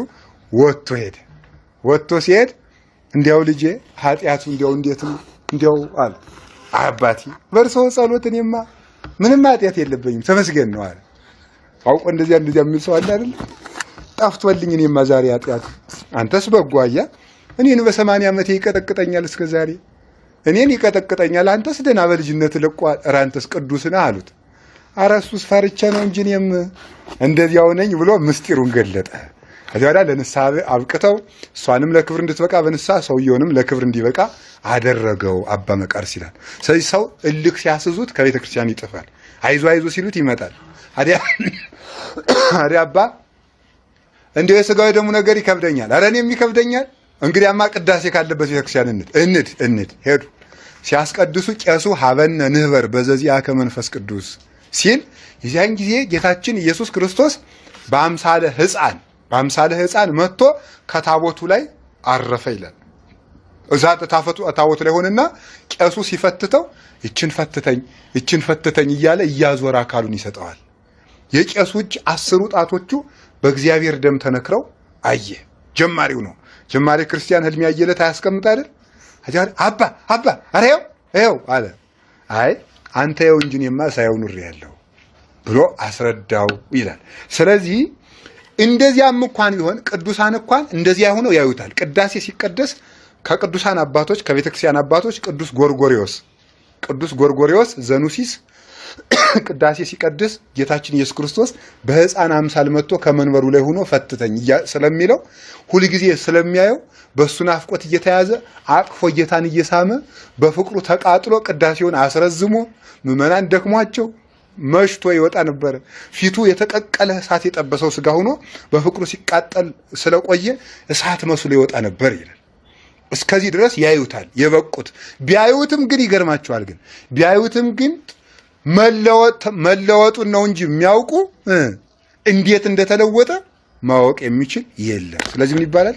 Speaker 2: ወጥቶ ሄደ። ወጥቶ ሲሄድ እንዲያው ልጄ ኃጢአቱ እንዲያው እንዴት ነው እንዲያው አለ። አባቴ በእርስዎ ጸሎት እኔማ ምንም ኃጢአት የለብኝም ተመስገን ነው አለ። አውቆ እንደዚያ እንደዚያ የሚል ሰው አለ አይደል? ጠፍቶልኝ እኔማ ዛሬ ኃጢአቱ አንተስ በጎ አያ እኔን በ80 ዓመቴ ይቀጠቅጠኛል እስከ ዛሬ እኔን ይቀጠቅጠኛል። አንተስ ደህና በልጅነት ለቋል። ኧረ አንተስ ቅዱስ ነህ አሉት። ኧረ እሱስ ፈርቼ ነው እንጂ እኔም እንደዚያው ነኝ ብሎ ምስጢሩን ገለጠ። ከዚያ ወዲያ ለንስሐ አብቅተው እሷንም ለክብር እንድትበቃ በንስሐ ሰውየውንም ለክብር እንዲበቃ አደረገው አባ መቃርስ ይላል። ስለዚህ ሰው እልክ ሲያስዙት ከቤተ ክርስቲያን ይጠፋል። አይዞ አይዞ ሲሉት ይመጣል። አዲያ አባ እንዲያው የስጋው የደሙ ነገር ይከብደኛል፣ ኧረ እኔም ይከብደኛል። እንግዲያማ ቅዳሴ ካለበት ቤተክርስቲያን እንድ እንድ እንድ ሄዱ። ሲያስቀድሱ ቄሱ ሀበነ ንህበር በዘዚአከ መንፈስ ቅዱስ ሲል የዚያን ጊዜ ጌታችን ኢየሱስ ክርስቶስ በአምሳለ ሕፃን በአምሳለ ሕፃን መጥቶ ከታቦቱ ላይ አረፈ ይላል። እዛ ታቦቱ ላይ ሆነና ቄሱ ሲፈትተው ይችን ፈትተኝ ይችን ፈትተኝ እያለ እያዞረ አካሉን ይሰጠዋል። የቄሱ እጅ 10 ጣቶቹ በእግዚአብሔር ደም ተነክረው አየ። ጀማሪው ነው። ጀማሪ ክርስቲያን ህልም ያየለት አያስቀምጥ አይደል? አባ አባ ኧረ ይኸው ይኸው አለ። አይ አንተ ይኸው እንጂ እኔማ ሳየው ኑሬያለሁ ብሎ አስረዳው ይላል። ስለዚህ እንደዚያም እንኳን ቢሆን ቅዱሳን እንኳን እንደዚያ ሆነው ያዩታል። ቅዳሴ ሲቀደስ ከቅዱሳን አባቶች ከቤተክርስቲያን አባቶች ቅዱስ ጎርጎሪዎስ ዘኑሲስ ቅዳሴ ሲቀድስ ጌታችን ኢየሱስ ክርስቶስ በሕፃን አምሳል መጥቶ ከመንበሩ ላይ ሆኖ ፈትተኝ ስለሚለው ሁልጊዜ ስለሚያየው በእሱ ናፍቆት እየተያዘ አቅፎ ጌታን እየሳመ በፍቅሩ ተቃጥሎ ቅዳሴውን አስረዝሞ ምዕመናን ደክሟቸው መሽቶ ይወጣ ነበረ። ፊቱ የተቀቀለ እሳት የጠበሰው ስጋ ሆኖ በፍቅሩ ሲቃጠል ስለቆየ እሳት መስሎ ይወጣ ነበር ይላል። እስከዚህ ድረስ ያዩታል የበቁት። ቢያዩትም ግን ይገርማቸዋል። ግን ቢያዩትም ግን መለወጡን ነው እንጂ የሚያውቁ እንዴት እንደተለወጠ ማወቅ የሚችል የለም። ስለዚህ ምን ይባላል?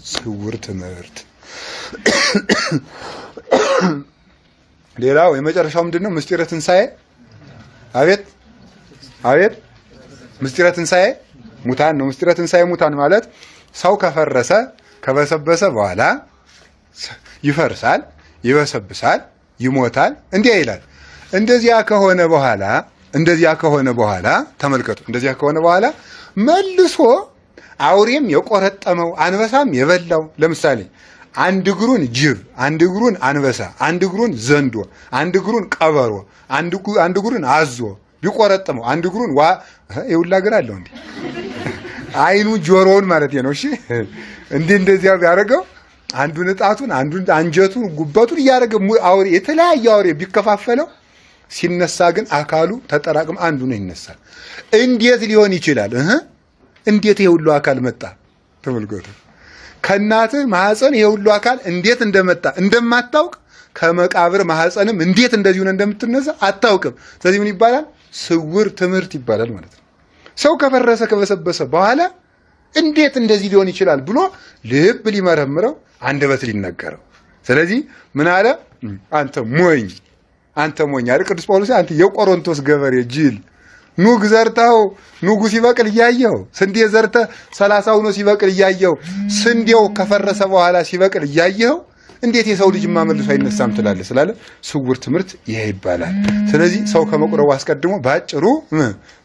Speaker 2: ስውር ትምህርት። ሌላው የመጨረሻው ምንድን ነው? ምስጢረ ትንሣኤ። አቤት አቤት፣ ምስጢረ ትንሣኤ ሙታን ነው። ምስጢረ ትንሣኤ ሙታን ማለት ሰው ከፈረሰ ከበሰበሰ በኋላ ይፈርሳል፣ ይበሰብሳል፣ ይሞታል፣ እንዲህ ይላል። እንደዚያ ከሆነ በኋላ ተመልከቱ። እንደዚያ ከሆነ በኋላ መልሶ አውሬም የቆረጠመው አንበሳም የበላው፣ ለምሳሌ አንድ እግሩን ጅብ፣ አንድ እግሩን አንበሳ፣ አንድ እግሩን ዘንዶ፣ አንድ እግሩን ቀበሮ፣ አንድ እግሩን አዞ ቢቆረጥመው፣ አንድ እግሩን ዋ የሁላ እግር አለው እንዴ? አይኑ ጆሮውን ማለት ነው። እሺ እንዲህ እንደዚያ ቢያደርገው አንዱን እጣቱን፣ አንዱን አንጀቱን፣ ጉበቱን እያደረገ አውሬ የተለያየ አውሬ ቢከፋፈለው ሲነሳ ግን አካሉ ተጠራቅም አንዱ ነው ይነሳል። እንዴት ሊሆን ይችላል? እህ እንዴት ይሄ ሁሉ አካል መጣ? ተመልከቱ። ከእናትህ ማህፀን ይሄ ሁሉ አካል እንዴት እንደመጣ እንደማታውቅ ከመቃብር ማህፀንም እንዴት እንደዚህ ሆነ እንደምትነሳ አታውቅም። ስለዚህ ምን ይባላል? ስውር ትምህርት ይባላል ማለት ነው። ሰው ከፈረሰ ከበሰበሰ በኋላ እንዴት እንደዚህ ሊሆን ይችላል ብሎ ልብ ሊመረምረው አንደበት ሊነገረው። ስለዚህ ምን አለ? አንተ ሞኝ፣ አንተ ሞኝ አይደል ቅዱስ ጳውሎስ፣ አንተ የቆሮንቶስ ገበሬ ጅል፣ ኑግ ዘርተው ኑጉ ሲበቅል እያየው፣ ስንዴ ዘርተህ 30 ሆኖ ሲበቅል እያየው፣ ስንዴው ከፈረሰ በኋላ ሲበቅል እያየው እንዴት የሰው ልጅማ መልሶ አይነሳም ትላለህ ስላለ ስውር ትምህርት ይሄ ይባላል። ስለዚህ ሰው ከመቁረቡ አስቀድሞ ባጭሩ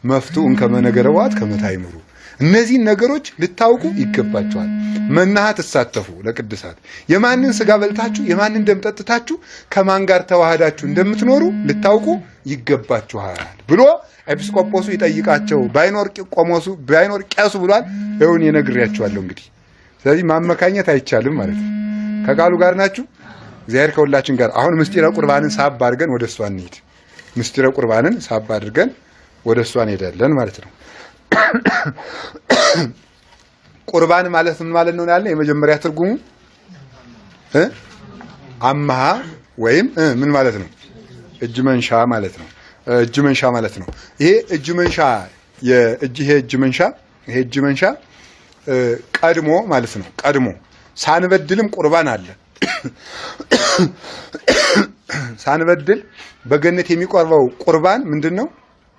Speaker 2: መፍቱን ከመነገረ ዋት ከመታይምሩ እነዚህን ነገሮች ልታውቁ ይገባቸዋል። መናሃ ትሳተፉ ለቅድሳት የማንን ስጋ በልታችሁ የማንን ደም ጠጥታችሁ ከማን ጋር ተዋህዳችሁ እንደምትኖሩ ልታውቁ ይገባችኋል ብሎ ኤጲስቆጶሱ ይጠይቃቸው። ባይኖር ቆሞሱ ባይኖር ቄሱ ብሏል። ይሁን የነግሬያችኋለሁ እንግዲህ። ስለዚህ ማመካኘት አይቻልም ማለት ነው። ከቃሉ ጋር ናችሁ። እግዚአብሔር ከሁላችን ጋር። አሁን ምስጢረ ቁርባንን ሳብ አድርገን ወደ እሷ እንሂድ። ምስጢረ ቁርባንን ሳብ አድርገን ወደ እሷ እንሄዳለን ማለት ነው። ቁርባን ማለት ምን ማለት ነው ያለ የመጀመሪያ ትርጉሙ አምሃ ወይም ምን ማለት ነው? እጅ መንሻ ማለት ነው። እጅ መንሻ ማለት ነው። ይሄ እጅ መንሻ የእጅ ይሄ እጅ መንሻ ይሄ እጅ መንሻ ቀድሞ ማለት ነው። ቀድሞ ሳንበድልም ቁርባን አለ። ሳንበድል በገነት የሚቆርበው ቁርባን ምንድን ነው?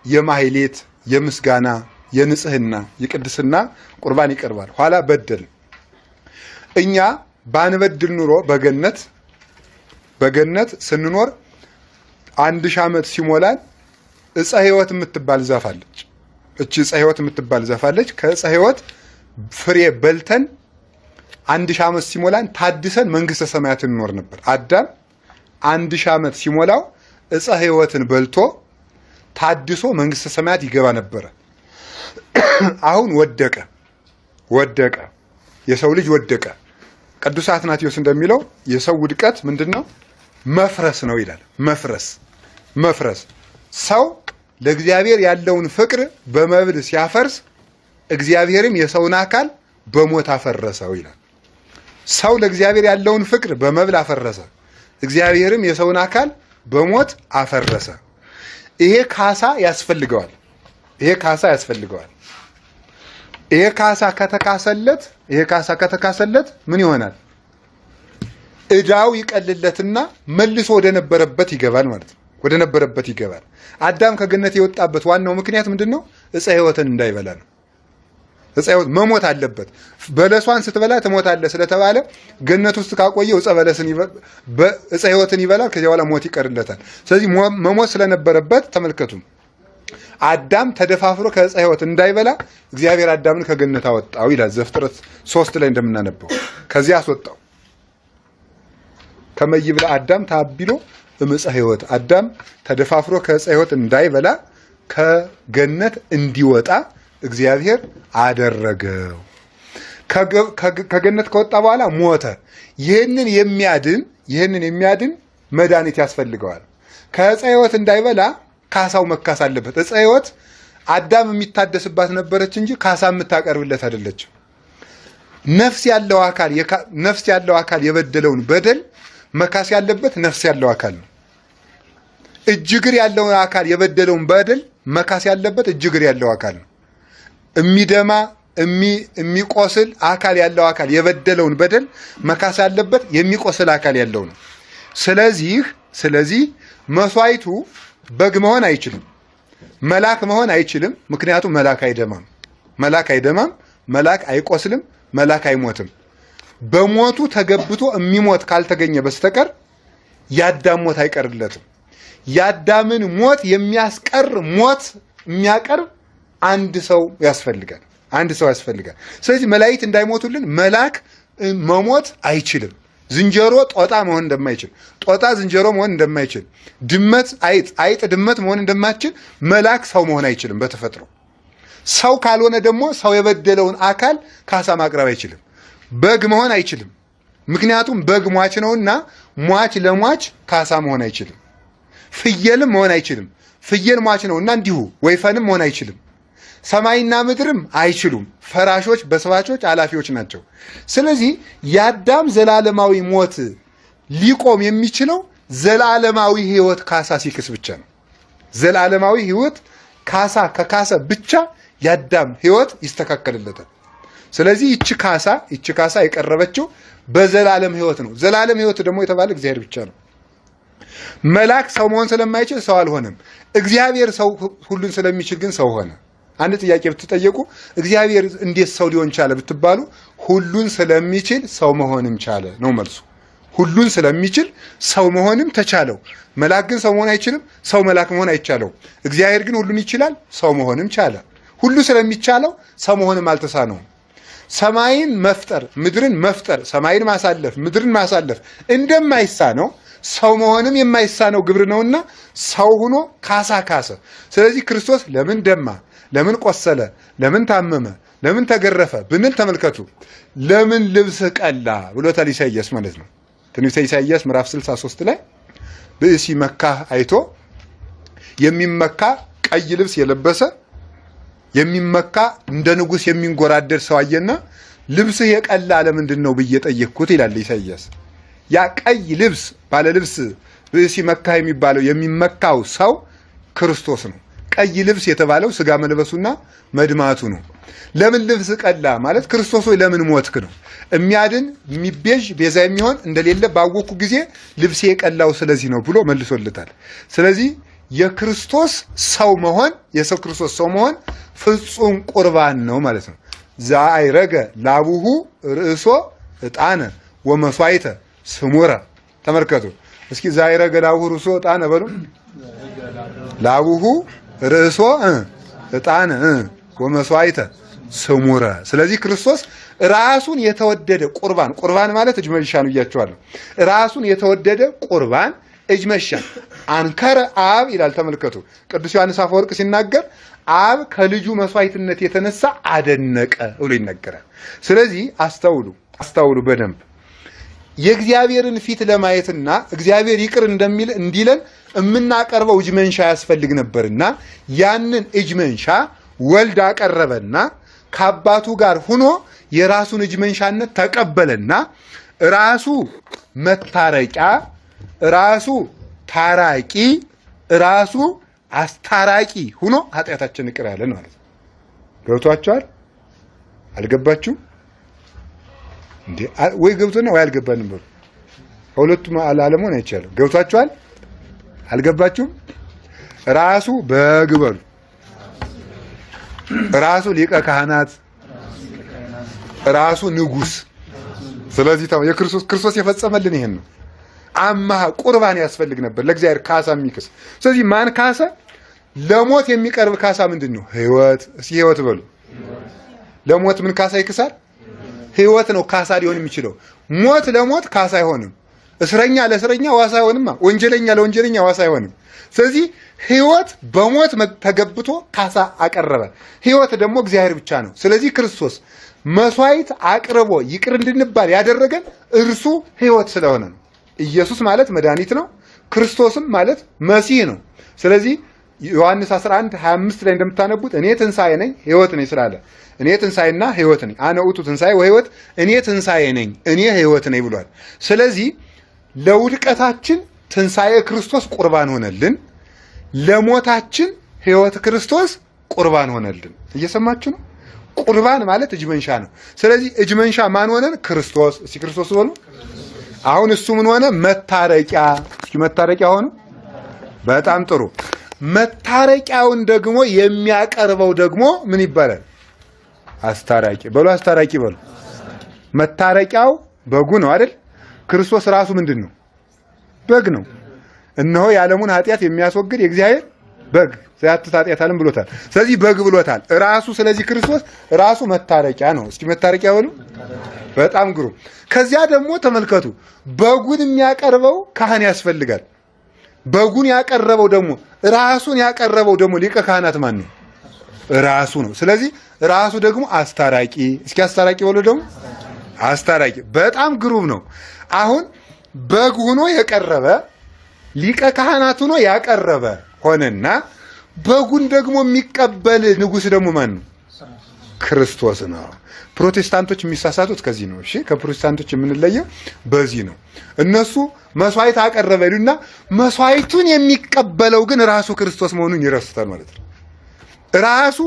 Speaker 2: የማህሌት፣ የምስጋና፣ የንጽህና፣ የቅድስና ቁርባን ይቀርባል። ኋላ በደል እኛ ባንበድል ኑሮ በገነት ስንኖር 1000 ዓመት ሲሞላን ዕፀ ሕይወት የምትባል ዛፍ አለች። እቺ ዕፀ ሕይወት የምትባል ዛፍ አለች። ከዕፀ ሕይወት ፍሬ በልተን 1000 ዓመት ሲሞላን ታድሰን መንግስተ ሰማያት እንኖር ነበር። አዳም 1000 ዓመት ሲሞላው ዕፀ ሕይወትን በልቶ ታድሶ መንግስተ ሰማያት ይገባ ነበረ። አሁን ወደቀ ወደቀ። የሰው ልጅ ወደቀ። ቅዱስ አትናቴዎስ እንደሚለው የሰው ውድቀት ምንድን ነው? መፍረስ ነው ይላል። መፍረስ መፍረስ። ሰው ለእግዚአብሔር ያለውን ፍቅር በመብል ሲያፈርስ እግዚአብሔርም የሰውን አካል በሞት አፈረሰው ይላል። ሰው ለእግዚአብሔር ያለውን ፍቅር በመብል አፈረሰ፣ እግዚአብሔርም የሰውን አካል በሞት አፈረሰ። ይሄ ካሳ ያስፈልገዋል። ይሄ ካሳ ያስፈልገዋል። ይሄ ካሳ ከተካሰለት ምን ይሆናል? ዕዳው ይቀልለትና መልሶ ወደ ነበረበት ይገባል ማለት ነው። ወደ ነበረበት ይገባል። አዳም ከገነት የወጣበት ዋናው ምክንያት ምንድነው? ዕፀ ሕይወትን እንዳይበላ ነው። ዕፀ ሕይወት መሞት አለበት። በለሷን ስትበላ ትሞታለህ ስለተባለ ገነት ውስጥ ካቆየው ዕፀ በለስን ዕፀ ሕይወትን ይበላል። ከዚያ በኋላ ሞት ይቀርለታል። ስለዚህ መሞት ስለነበረበት ተመልከቱ፣ አዳም ተደፋፍሮ ከዕፀ ሕይወት እንዳይበላ እግዚአብሔር አዳምን ከገነት አወጣው ይላል ዘፍጥረት 3 ላይ እንደምናነበው። ከዚያ አስወጣው። ከመይብላ አዳም ታቢሎ እምፀ ሕይወት፣ አዳም ተደፋፍሮ ከዕፀ ሕይወት እንዳይበላ ከገነት እንዲወጣ እግዚአብሔር አደረገው። ከገነት ከወጣ በኋላ ሞተ። ይህንን የሚያድን መድኃኒት ያስፈልገዋል። ከዕፀ ሕይወት እንዳይበላ ካሳው መካስ አለበት። ዕፀ ሕይወት አዳም የሚታደስባት ነበረች እንጂ ካሳ የምታቀርብለት አይደለችም። ነፍስ ያለው አካል የበደለውን በደል መካስ ያለበት ነፍስ ያለው አካል ነው። እጅ እግር ያለውን አካል የበደለውን በደል መካስ ያለበት እጅ እግር ያለው አካል ነው። የሚደማ የሚቆስል አካል ያለው አካል የበደለውን በደል መካስ ያለበት የሚቆስል አካል ያለው ነው። ስለዚህ መስዋዕቱ በግ መሆን አይችልም። መልአክ መሆን አይችልም። ምክንያቱም መልአክ አይደማም። መልአክ አይደማም፣ መልአክ አይቆስልም፣ መልአክ አይሞትም። በሞቱ ተገብቶ የሚሞት ካልተገኘ በስተቀር ያዳም ሞት አይቀርለትም። ያዳምን ሞት የሚያስቀር ሞት የሚያቀርብ አንድ ሰው ያስፈልጋል። አንድ ሰው ያስፈልጋል። ስለዚህ መላእክት እንዳይሞቱልን መልአክ መሞት አይችልም። ዝንጀሮ ጦጣ መሆን እንደማይችል፣ ጦጣ ዝንጀሮ መሆን እንደማይችል፣ ድመት አይጥ፣ አይጥ ድመት መሆን እንደማይችል መልአክ ሰው መሆን አይችልም በተፈጥሮ። ሰው ካልሆነ ደግሞ ሰው የበደለውን አካል ካሳ ማቅረብ አይችልም። በግ መሆን አይችልም። ምክንያቱም በግ ሟች ነውና ሟች ለሟች ካሳ መሆን አይችልም። ፍየልም መሆን አይችልም። ፍየል ሟች ነውና እንዲሁ ወይፈንም መሆን አይችልም። ሰማይና ምድርም አይችሉም። ፈራሾች፣ በስባቾች፣ አላፊዎች ናቸው። ስለዚህ የአዳም ዘላለማዊ ሞት ሊቆም የሚችለው ዘላለማዊ ሕይወት ካሳ ሲክስ ብቻ ነው። ዘላለማዊ ሕይወት ካሳ ከካሰ ብቻ የአዳም ሕይወት ይስተካከልለታል። ስለዚህ ይቺ ካሳ የቀረበችው በዘላለም ሕይወት ነው። ዘላለም ሕይወት ደግሞ የተባለ እግዚአብሔር ብቻ ነው። መልአክ ሰው መሆን ስለማይችል ሰው አልሆነም። እግዚአብሔር ሰው ሁሉን ስለሚችል ግን ሰው ሆነ። አንድ ጥያቄ ብትጠየቁ እግዚአብሔር እንዴት ሰው ሊሆን ቻለ ብትባሉ ሁሉን ስለሚችል ሰው መሆንም ቻለ ነው መልሱ። ሁሉን ስለሚችል ሰው መሆንም ተቻለው። መልአክ ግን ሰው መሆን አይችልም። ሰው መልአክ መሆን አይቻለውም። እግዚአብሔር ግን ሁሉን ይችላል፣ ሰው መሆንም ቻለ። ሁሉ ስለሚቻለው ሰው መሆንም አልተሳነውም። ሰማይን መፍጠር ምድርን መፍጠር ሰማይን ማሳለፍ ምድርን ማሳለፍ እንደማይሳነው ሰው መሆንም የማይሳነው ግብር ነውና ሰው ሆኖ ካሳ ካሰ። ስለዚህ ክርስቶስ ለምን ደማ፣ ለምን ቆሰለ፣ ለምን ታመመ፣ ለምን ተገረፈ ብንል ተመልከቱ፣ ለምን ልብስ ቀላ ብሎታል ኢሳይያስ ማለት ነው። ትንቢተ ኢሳይያስ ምዕራፍ 63 ላይ ብእሲ መካህ አይቶ የሚመካ ቀይ ልብስ የለበሰ የሚመካ እንደ ንጉስ የሚንጎራደድ ሰው አየና ልብስህ የቀላ ለምንድን ነው ብዬ ጠየቅኩት ይላል ኢሳይያስ። ያ ቀይ ልብስ ባለ ልብስ ብእሲ መካህ የሚባለው የሚመካው ሰው ክርስቶስ ነው። ቀይ ልብስ የተባለው ስጋ መልበሱና መድማቱ ነው። ለምን ልብስ ቀላ ማለት ክርስቶስ ሆይ ለምን ሞትክ ነው። የሚያድን የሚቤዥ ቤዛ የሚሆን እንደሌለ ባወቅኩ ጊዜ ልብሴ የቀላው ስለዚህ ነው ብሎ መልሶለታል። ስለዚህ የክርስቶስ ሰው መሆን የሰው ክርስቶስ ሰው መሆን ፍጹም ቁርባን ነው ማለት ነው። ዘአይረገ ላቡሁ ርእሶ ዕጣነ ወመስዋዕተ ስሙረ። ተመልከቱ እስኪ ዘአይረገ ላቡሁ ርእሶ ዕጣነ በሉ። ላቡሁ ርእሶ ዕጣነ ወመስዋዕተ ስሙረ። ስለዚህ ክርስቶስ ራሱን የተወደደ ቁርባን፣ ቁርባን ማለት እጅ መንሻ ነው ብያቸዋለሁ። ራሱን የተወደደ ቁርባን እጅ መንሻ አንከረ አብ ይላል። ተመልከቱ ቅዱስ ዮሐንስ አፈወርቅ ሲናገር አብ ከልጁ መስዋዕትነት የተነሳ አደነቀ ብሎ ይናገራል። ስለዚህ አስተውሉ፣ አስተውሉ በደንብ የእግዚአብሔርን ፊት ለማየትና እግዚአብሔር ይቅር እንደሚል እንዲለን የምናቀርበው እጅ መንሻ ያስፈልግ ነበርና ያንን እጅ መንሻ ወልድ አቀረበና ከአባቱ ጋር ሆኖ የራሱን እጅ መንሻነት ተቀበለና ራሱ መታረቂያ፣ ራሱ ታራቂ፣ ራሱ አስታራቂ ሆኖ ኃጢአታችንን ይቅር ያለን ማለት ነው። ገብቷችኋል? አልገባችሁም እንዴ? ወይ ገብቶና ወይ አልገባንም በሉ። ከሁለቱም አለመሆን አይቻልም። ገብቷችኋል? አልገባችሁም? ራሱ በግ በሉ፣ ራሱ ሊቀ ካህናት፣ ራሱ ንጉስ። ስለዚህ የክርስቶስ ክርስቶስ የፈጸመልን ይሄን ነው። አማሃ ቁርባን ያስፈልግ ነበር ለእግዚአብሔር ካሳ የሚክስ። ስለዚህ ማን ካሰ? ለሞት የሚቀርብ ካሳ ምንድን ነው? ህይወት። እስኪ ህይወት በሉ። ለሞት ምን ካሳ ይክሳል? ህይወት ነው ካሳ ሊሆን የሚችለው። ሞት ለሞት ካሳ አይሆንም። እስረኛ ለእስረኛ ዋስ አይሆንማ። ወንጀለኛ ለወንጀለኛ ዋስ አይሆንም። ስለዚህ ህይወት በሞት ተገብቶ ካሳ አቀረበ። ህይወት ደግሞ እግዚአብሔር ብቻ ነው። ስለዚህ ክርስቶስ መስዋዕት አቅርቦ ይቅር እንድንባል ያደረገን እርሱ ህይወት ስለሆነ ነው። ኢየሱስ ማለት መድኃኒት ነው። ክርስቶስም ማለት መሲህ ነው። ስለዚህ ዮሐንስ 11 25 ላይ እንደምታነቡት እኔ ትንሣኤ ነኝ ህይወት ነኝ ስላለ እኔ ትንሣኤና ህይወት ነኝ፣ አነ ውእቱ ትንሣኤ ወህይወት፣ እኔ ትንሣኤ ነኝ፣ እኔ ህይወት ነኝ ብሏል። ስለዚህ ለውድቀታችን ትንሣኤ ክርስቶስ ቁርባን ሆነልን፣ ለሞታችን ህይወት ክርስቶስ ቁርባን ሆነልን። እየሰማችሁ ነው? ቁርባን ማለት እጅ መንሻ ነው። ስለዚህ እጅ መንሻ ማን ሆነን? ክርስቶስ። እስኪ ክርስቶስ በሉ። አሁን እሱ ምን ሆነ? መታረቂያ። እስኪ መታረቂያ ሆነ። በጣም ጥሩ። መታረቂያውን ደግሞ የሚያቀርበው ደግሞ ምን ይባላል? አስታራቂ በሉ። አስታራቂ በሉ። መታረቂያው በጉ ነው አይደል? ክርስቶስ ራሱ ምንድን ነው? በግ ነው። እነሆ የዓለሙን ኃጢአት የሚያስወግድ የእግዚአብሔር በግ ዘያትት ኃጢአት ዓለም ብሎታል። ስለዚህ በግ ብሎታል ራሱ። ስለዚህ ክርስቶስ ራሱ መታረቂያ ነው። እስኪ መታረቂያ በሉ። በጣም ግሩም። ከዚያ ደግሞ ተመልከቱ፣ በጉን የሚያቀርበው ካህን ያስፈልጋል። በጉን ያቀረበው ደግሞ ራሱን ያቀረበው ደግሞ ሊቀ ካህናት ማን ነው? ራሱ ነው። ስለዚህ ራሱ ደግሞ አስታራቂ። እስኪ አስታራቂ በሉ ደግሞ አስታራቂ። በጣም ግሩም ነው። አሁን በግ ሆኖ የቀረበ ሊቀ ካህናት ሆኖ ያቀረበ ሆነና በጉን ደግሞ የሚቀበል ንጉሥ ደግሞ ማን ነው? ክርስቶስ ነው። ፕሮቴስታንቶች የሚሳሳቱት ከዚህ ነው። እሺ፣ ከፕሮቴስታንቶች የምንለየው በዚህ ነው። እነሱ መስዋዕት አቀረበ ይሉና መስዋዕቱን የሚቀበለው ግን ራሱ ክርስቶስ መሆኑን ይረሱታል ማለት ነው። ራሱ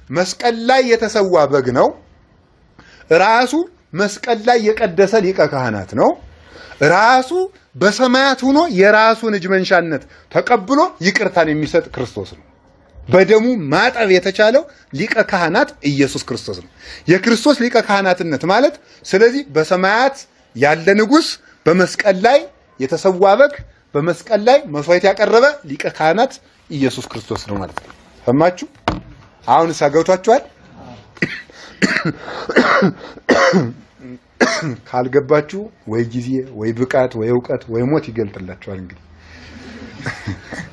Speaker 2: መስቀል ላይ የተሰዋ በግ ነው። ራሱ መስቀል ላይ የቀደሰ ሊቀ ካህናት ነው። ራሱ በሰማያት ሆኖ የራሱን እጅ መንሻነት ተቀብሎ ይቅርታን የሚሰጥ ክርስቶስ ነው። በደሙ ማጠብ የተቻለው ሊቀ ካህናት ኢየሱስ ክርስቶስ ነው። የክርስቶስ ሊቀ ካህናትነት ማለት ስለዚህ በሰማያት ያለ ንጉሥ፣ በመስቀል ላይ የተሰዋ በግ፣ በመስቀል ላይ መስዋዕት ያቀረበ ሊቀ ካህናት ኢየሱስ ክርስቶስ ነው ማለት ነው። ሰማችሁ? አሁንስ ገብቷችኋል? ካልገባችሁ ወይ ጊዜ ወይ ብቃት ወይ እውቀት ወይ ሞት ይገልጥላችኋል። እንግዲህ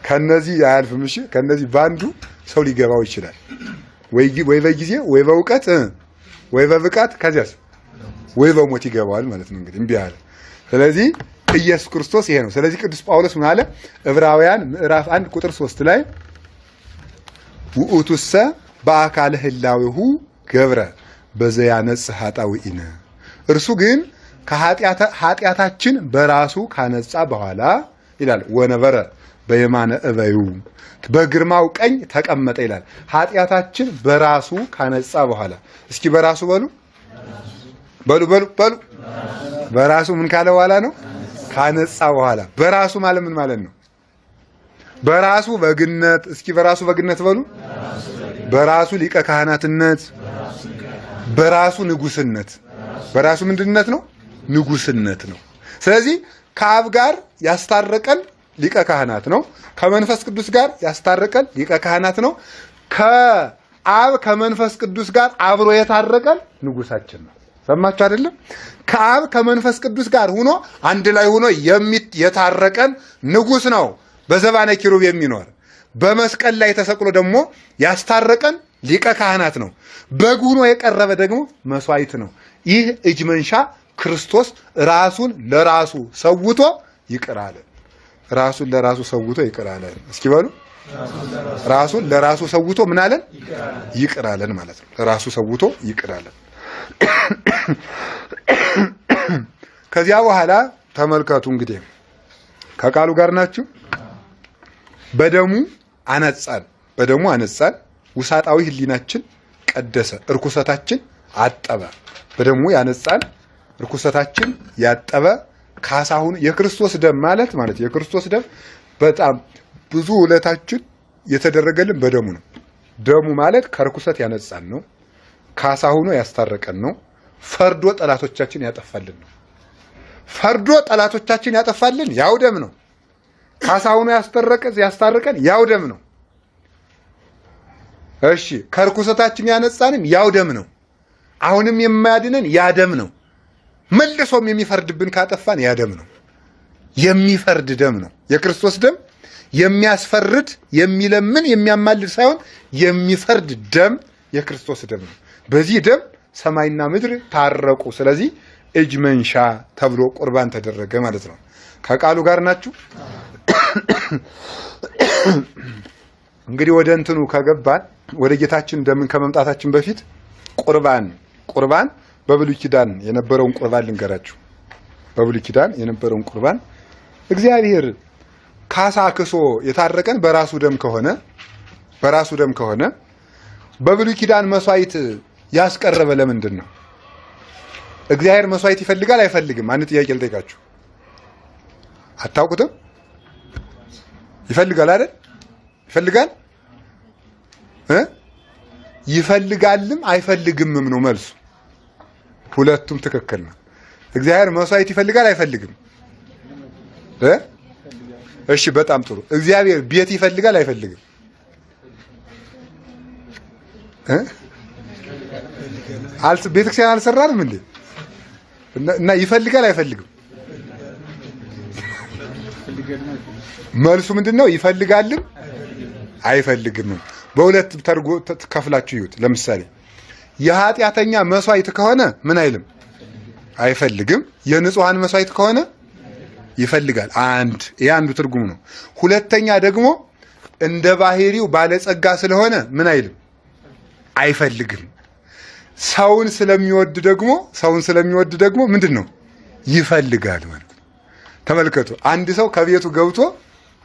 Speaker 2: ከነዚህ አያልፍም። እሺ፣ ከነዚህ በአንዱ ሰው ሊገባው ይችላል። ወይ በጊዜ ወይ በእውቀት ወይ በብቃት ከዚያስ ወይ በሞት ይገባዋል ማለት ነው። እንግዲህ እምቢ አለ። ስለዚህ ኢየሱስ ክርስቶስ ይሄ ነው። ስለዚህ ቅዱስ ጳውሎስ ምን አለ? ዕብራውያን ምዕራፍ 1 ቁጥር 3 ላይ ውእቱሰ በአካለ ህላዌሁ ገብረ በዘያነጽ ኃጣውኢነ፣ እርሱ ግን ከኃጢአታችን በራሱ ካነጻ በኋላ ይላል፣ ወነበረ በየማነ እበዩ፣ በግርማው ቀኝ ተቀመጠ ይላል። ኃጢአታችን በራሱ ካነጻ በኋላ፣ እስኪ በራሱ በሉ በሉ በሉ በሉ፣ በራሱ ምን ካለ በኋላ ነው? ካነጻ በኋላ። በራሱ ማለት ምን ማለት ነው? በራሱ በግነት። እስኪ በራሱ በግነት በሉ። በራሱ ሊቀ ካህናትነት፣ በራሱ ንጉስነት። በራሱ ምንድነት ነው? ንጉስነት ነው። ስለዚህ ከአብ ጋር ያስታረቀን ሊቀ ካህናት ነው። ከመንፈስ ቅዱስ ጋር ያስታረቀን ሊቀ ካህናት ነው። ከአብ ከመንፈስ ቅዱስ ጋር አብሮ የታረቀን ንጉሳችን ነው። ሰማችሁ አይደለም? ከአብ ከመንፈስ ቅዱስ ጋር ሆኖ አንድ ላይ ሆኖ የታረቀን ንጉስ ነው። በዘባነ ኪሩብ የሚኖር፣ በመስቀል ላይ ተሰቅሎ ደግሞ ያስታረቀን ሊቀ ካህናት ነው። በግ ሆኖ የቀረበ ደግሞ መስዋዕት ነው። ይህ እጅ መንሻ ክርስቶስ ራሱን ለራሱ ሰውቶ ይቅር አለ። ራሱን ለራሱ ሰውቶ ይቅር አለ። እስኪ በሉ፣ ራሱን ለራሱ ሰውቶ ምን አለን? ይቅር አለን ማለት ነው። ለራሱ ሰውቶ ይቅር አለን። ከዚያ በኋላ ተመልከቱ እንግዲህ፣ ከቃሉ ጋር ናችሁ። በደሙ አነጻን፣ በደሙ አነጻን። ውሳጣዊ ህሊናችን ቀደሰ፣ እርኩሰታችን አጠበ። በደሙ ያነጻን፣ እርኩሰታችን ያጠበ ካሳሁን የክርስቶስ ደም ማለት የክርስቶስ ደም በጣም ብዙ ውለታችን የተደረገልን በደሙ ነው። ደሙ ማለት ከርኩሰት ያነጻን ነው። ካሳ ሆኖ ያስታረቀን ነው። ፈርዶ ጠላቶቻችን ያጠፋልን ነው። ፈርዶ ጠላቶቻችን ያጠፋልን ያው ደም ነው። ካሳ ሆኖ ያስታረቀን ያው ደም ነው። እሺ ከርኩሰታችን ያነጻንም ያው ደም ነው። አሁንም የማያድነን ያ ደም ነው። መልሶም የሚፈርድብን ካጠፋን ያ ደም ነው። የሚፈርድ ደም ነው። የክርስቶስ ደም የሚያስፈርድ፣ የሚለምን፣ የሚያማልድ ሳይሆን የሚፈርድ ደም የክርስቶስ ደም ነው። በዚህ ደም ሰማይና ምድር ታረቁ። ስለዚህ እጅ መንሻ ተብሎ ቁርባን ተደረገ ማለት ነው። ከቃሉ ጋር ናችሁ። እንግዲህ ወደ እንትኑ ከገባን ወደ ጌታችን ደምን ከመምጣታችን በፊት ቁርባን በብሉይ ኪዳን የነበረውን ቁርባን ልንገራችሁ። በብሉይ ኪዳን የነበረውን ቁርባን እግዚአብሔር ካሳ ክሶ የታረቀን በራሱ ደም ከሆነ በራሱ ደም ከሆነ በብሉይ ኪዳን መስዋዕት ያስቀረበ ለምንድን ነው? እግዚአብሔር መስዋዕት ይፈልጋል አይፈልግም? አንድ ጥያቄ ልጠይቃችሁ። አታውቁትም? ይፈልጋል አይደል? ይፈልጋል እ ይፈልጋልም አይፈልግምም ነው መልሱ። ሁለቱም ትክክል ነው። እግዚአብሔር መስዋዕት ይፈልጋል አይፈልግም? እ እሺ በጣም ጥሩ። እግዚአብሔር ቤት ይፈልጋል አይፈልግም? እ ቤተክርስቲያን አልሰራንም እንዴ? እና ይፈልጋል አይፈልግም? መልሱ ምንድነው? ይፈልጋልም አይፈልግም። በሁለት ተርጎ ከፍላችሁ ይዩት። ለምሳሌ የኃጢአተኛ መስዋዕት ከሆነ ምን አይልም? አይፈልግም። የንጹሃን መስዋዕት ከሆነ ይፈልጋል። አንድ ይሄ አንዱ ትርጉም ነው። ሁለተኛ ደግሞ እንደ ባህሪው ባለጸጋ ስለሆነ ምን አይልም? አይፈልግም። ሰውን ስለሚወድ ደግሞ ምንድን ነው? ይፈልጋል ማለት ነው። ተመልከቱ፣ አንድ ሰው ከቤቱ ገብቶ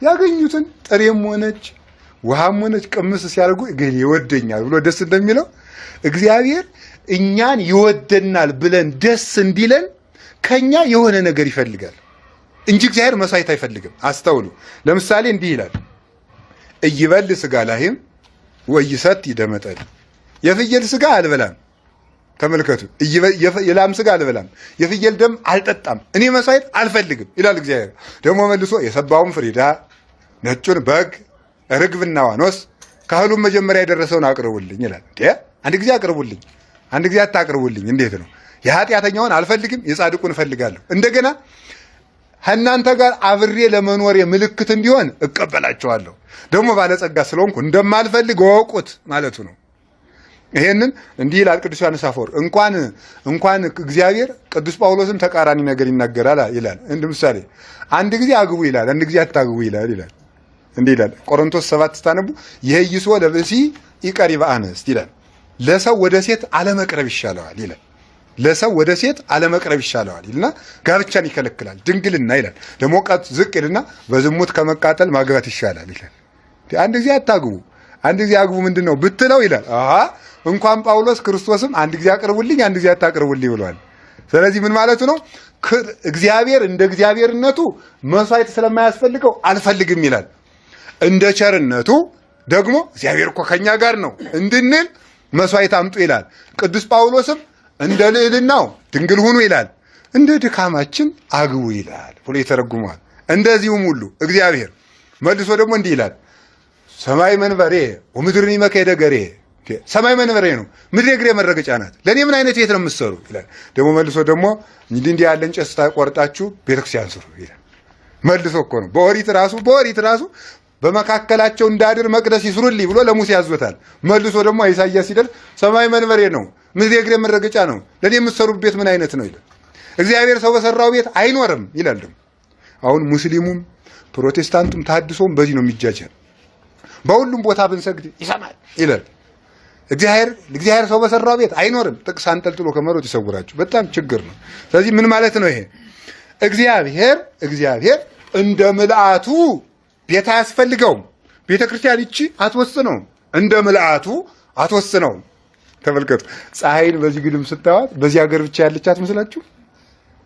Speaker 2: ያገኙትን ጥሬም ሆነች ውሃም ሆነች ቅምስ ሲያደርጉ ግን ይወደኛል ብሎ ደስ እንደሚለው እግዚአብሔር እኛን ይወደናል ብለን ደስ እንዲለን ከኛ የሆነ ነገር ይፈልጋል እንጂ እግዚአብሔር መስዋዕት አይፈልግም። አስተውሉ። ለምሳሌ እንዲህ ይላል፣ እይበል ስጋ ላህም ወይሰት ይደመጠል። የፍየል ስጋ አልበላም። ተመልከቱ፣ የላም ስጋ አልበላም፣ የፍየል ደም አልጠጣም፣ እኔ መስዋዕት አልፈልግም ይላል እግዚአብሔር። ደግሞ መልሶ የሰባውን ፍሪዳ፣ ነጩን በግ፣ ርግብና ዋኖስ ከእህሉም መጀመሪያ የደረሰውን አቅርቡልኝ ይላል። እንዴ አንድ ጊዜ አቅርቡልኝ፣ አንድ ጊዜ አታቅርቡልኝ፣ እንዴት ነው? የኃጢአተኛውን አልፈልግም፣ የጻድቁን እፈልጋለሁ። እንደገና ከእናንተ ጋር አብሬ ለመኖር ምልክት እንዲሆን እቀበላቸዋለሁ። ደግሞ ባለጸጋ ስለሆንኩ እንደማልፈልግ እወቁት ማለቱ ነው። ይሄንን እንዲህ ይላል ቅዱስ ዮሐንስ አፈወርቅ። እንኳን እግዚአብሔር ቅዱስ ጳውሎስም ተቃራኒ ነገር ይናገራል ይላል። እንደ ምሳሌ አንድ ጊዜ አግቡ ይላል፣ አንድ ጊዜ አታግቡ ይላል ይላል። እንዲህ ይላል ቆሮንቶስ 7 ስታነቡ የይሶ ለብእሲ ኢቀሪበ አንስት ይላል። ለሰው ወደ ሴት አለመቅረብ ይሻለዋል ይላል። ለሰው ወደ ሴት አለመቅረብ ይሻለዋል ይልና ጋብቻን ይከለክላል። ድንግልና ይላል። ደግሞ ቀጥ ዝቅ ይልና በዝሙት ከመቃጠል ማግባት ይሻላል ይላል። አንድ ጊዜ አታግቡ አንድ ጊዜ አግቡ ምንድን ነው ብትለው ይላል። አሃ እንኳን ጳውሎስ ክርስቶስም አንድ ጊዜ አቅርቡልኝ አንድ ጊዜ አታቅርቡልኝ ብሏል። ስለዚህ ምን ማለቱ ነው? እግዚአብሔር እንደ እግዚአብሔርነቱ መስዋዕት ስለማያስፈልገው አልፈልግም ይላል። እንደ ቸርነቱ ደግሞ እግዚአብሔር እኮ ከኛ ጋር ነው እንድንል መስዋዕት አምጡ ይላል። ቅዱስ ጳውሎስም እንደ ልዕልናው ድንግል ሁኑ ይላል። እንደ ድካማችን አግቡ ይላል ብሎ ይተረጉመዋል። እንደዚሁም ሁሉ እግዚአብሔር መልሶ ደግሞ እንዲህ ይላል፣ ሰማይ መንበሬ ወምድርኒ መከየደ ገሬ። ሰማይ መንበሬ ነው፣ ምድር የእግሬ መረገጫ ናት። ለእኔ ምን አይነት ቤት ነው የምትሰሩ ይላል። ደግሞ መልሶ ደግሞ እንዲህ ያለ እንጨት ቆርጣችሁ ቤተክርስቲያን ስሩ ይላል። መልሶ እኮ ነው በኦሪት ራሱ በመካከላቸው እንዳድር መቅደስ ይስሩልኝ ብሎ ለሙሴ ያዞታል። መልሶ ደግሞ ኢሳይያስ ሲደርስ ሰማይ መንበሬ ነው፣ ምድር የእግሬ መረገጫ ነው፣ ለእኔ የምትሰሩት ቤት ምን አይነት ነው ይላል። እግዚአብሔር ሰው በሰራው ቤት አይኖርም ይላል። ደግሞ አሁን ሙስሊሙም ፕሮቴስታንቱም ታድሶም በዚህ ነው የሚጃጃል። በሁሉም ቦታ ብንሰግድ ይሰማል ይላል። እግዚአብሔር ሰው በሰራው ቤት አይኖርም። ጥቅስ አንጠልጥሎ ከመሮጥ ይሰውራችሁ። በጣም ችግር ነው። ስለዚህ ምን ማለት ነው ይሄ? እግዚአብሔር እንደ ምልአቱ ቤት አያስፈልገውም። ቤተ ክርስቲያን ይቺ አትወስነውም። እንደ ምልአቱ አትወስነውም። ተመልከቱ፣ ፀሐይን በዚህ ግድም ስታዋት በዚህ ሀገር ብቻ ያለች አትመስላችሁ?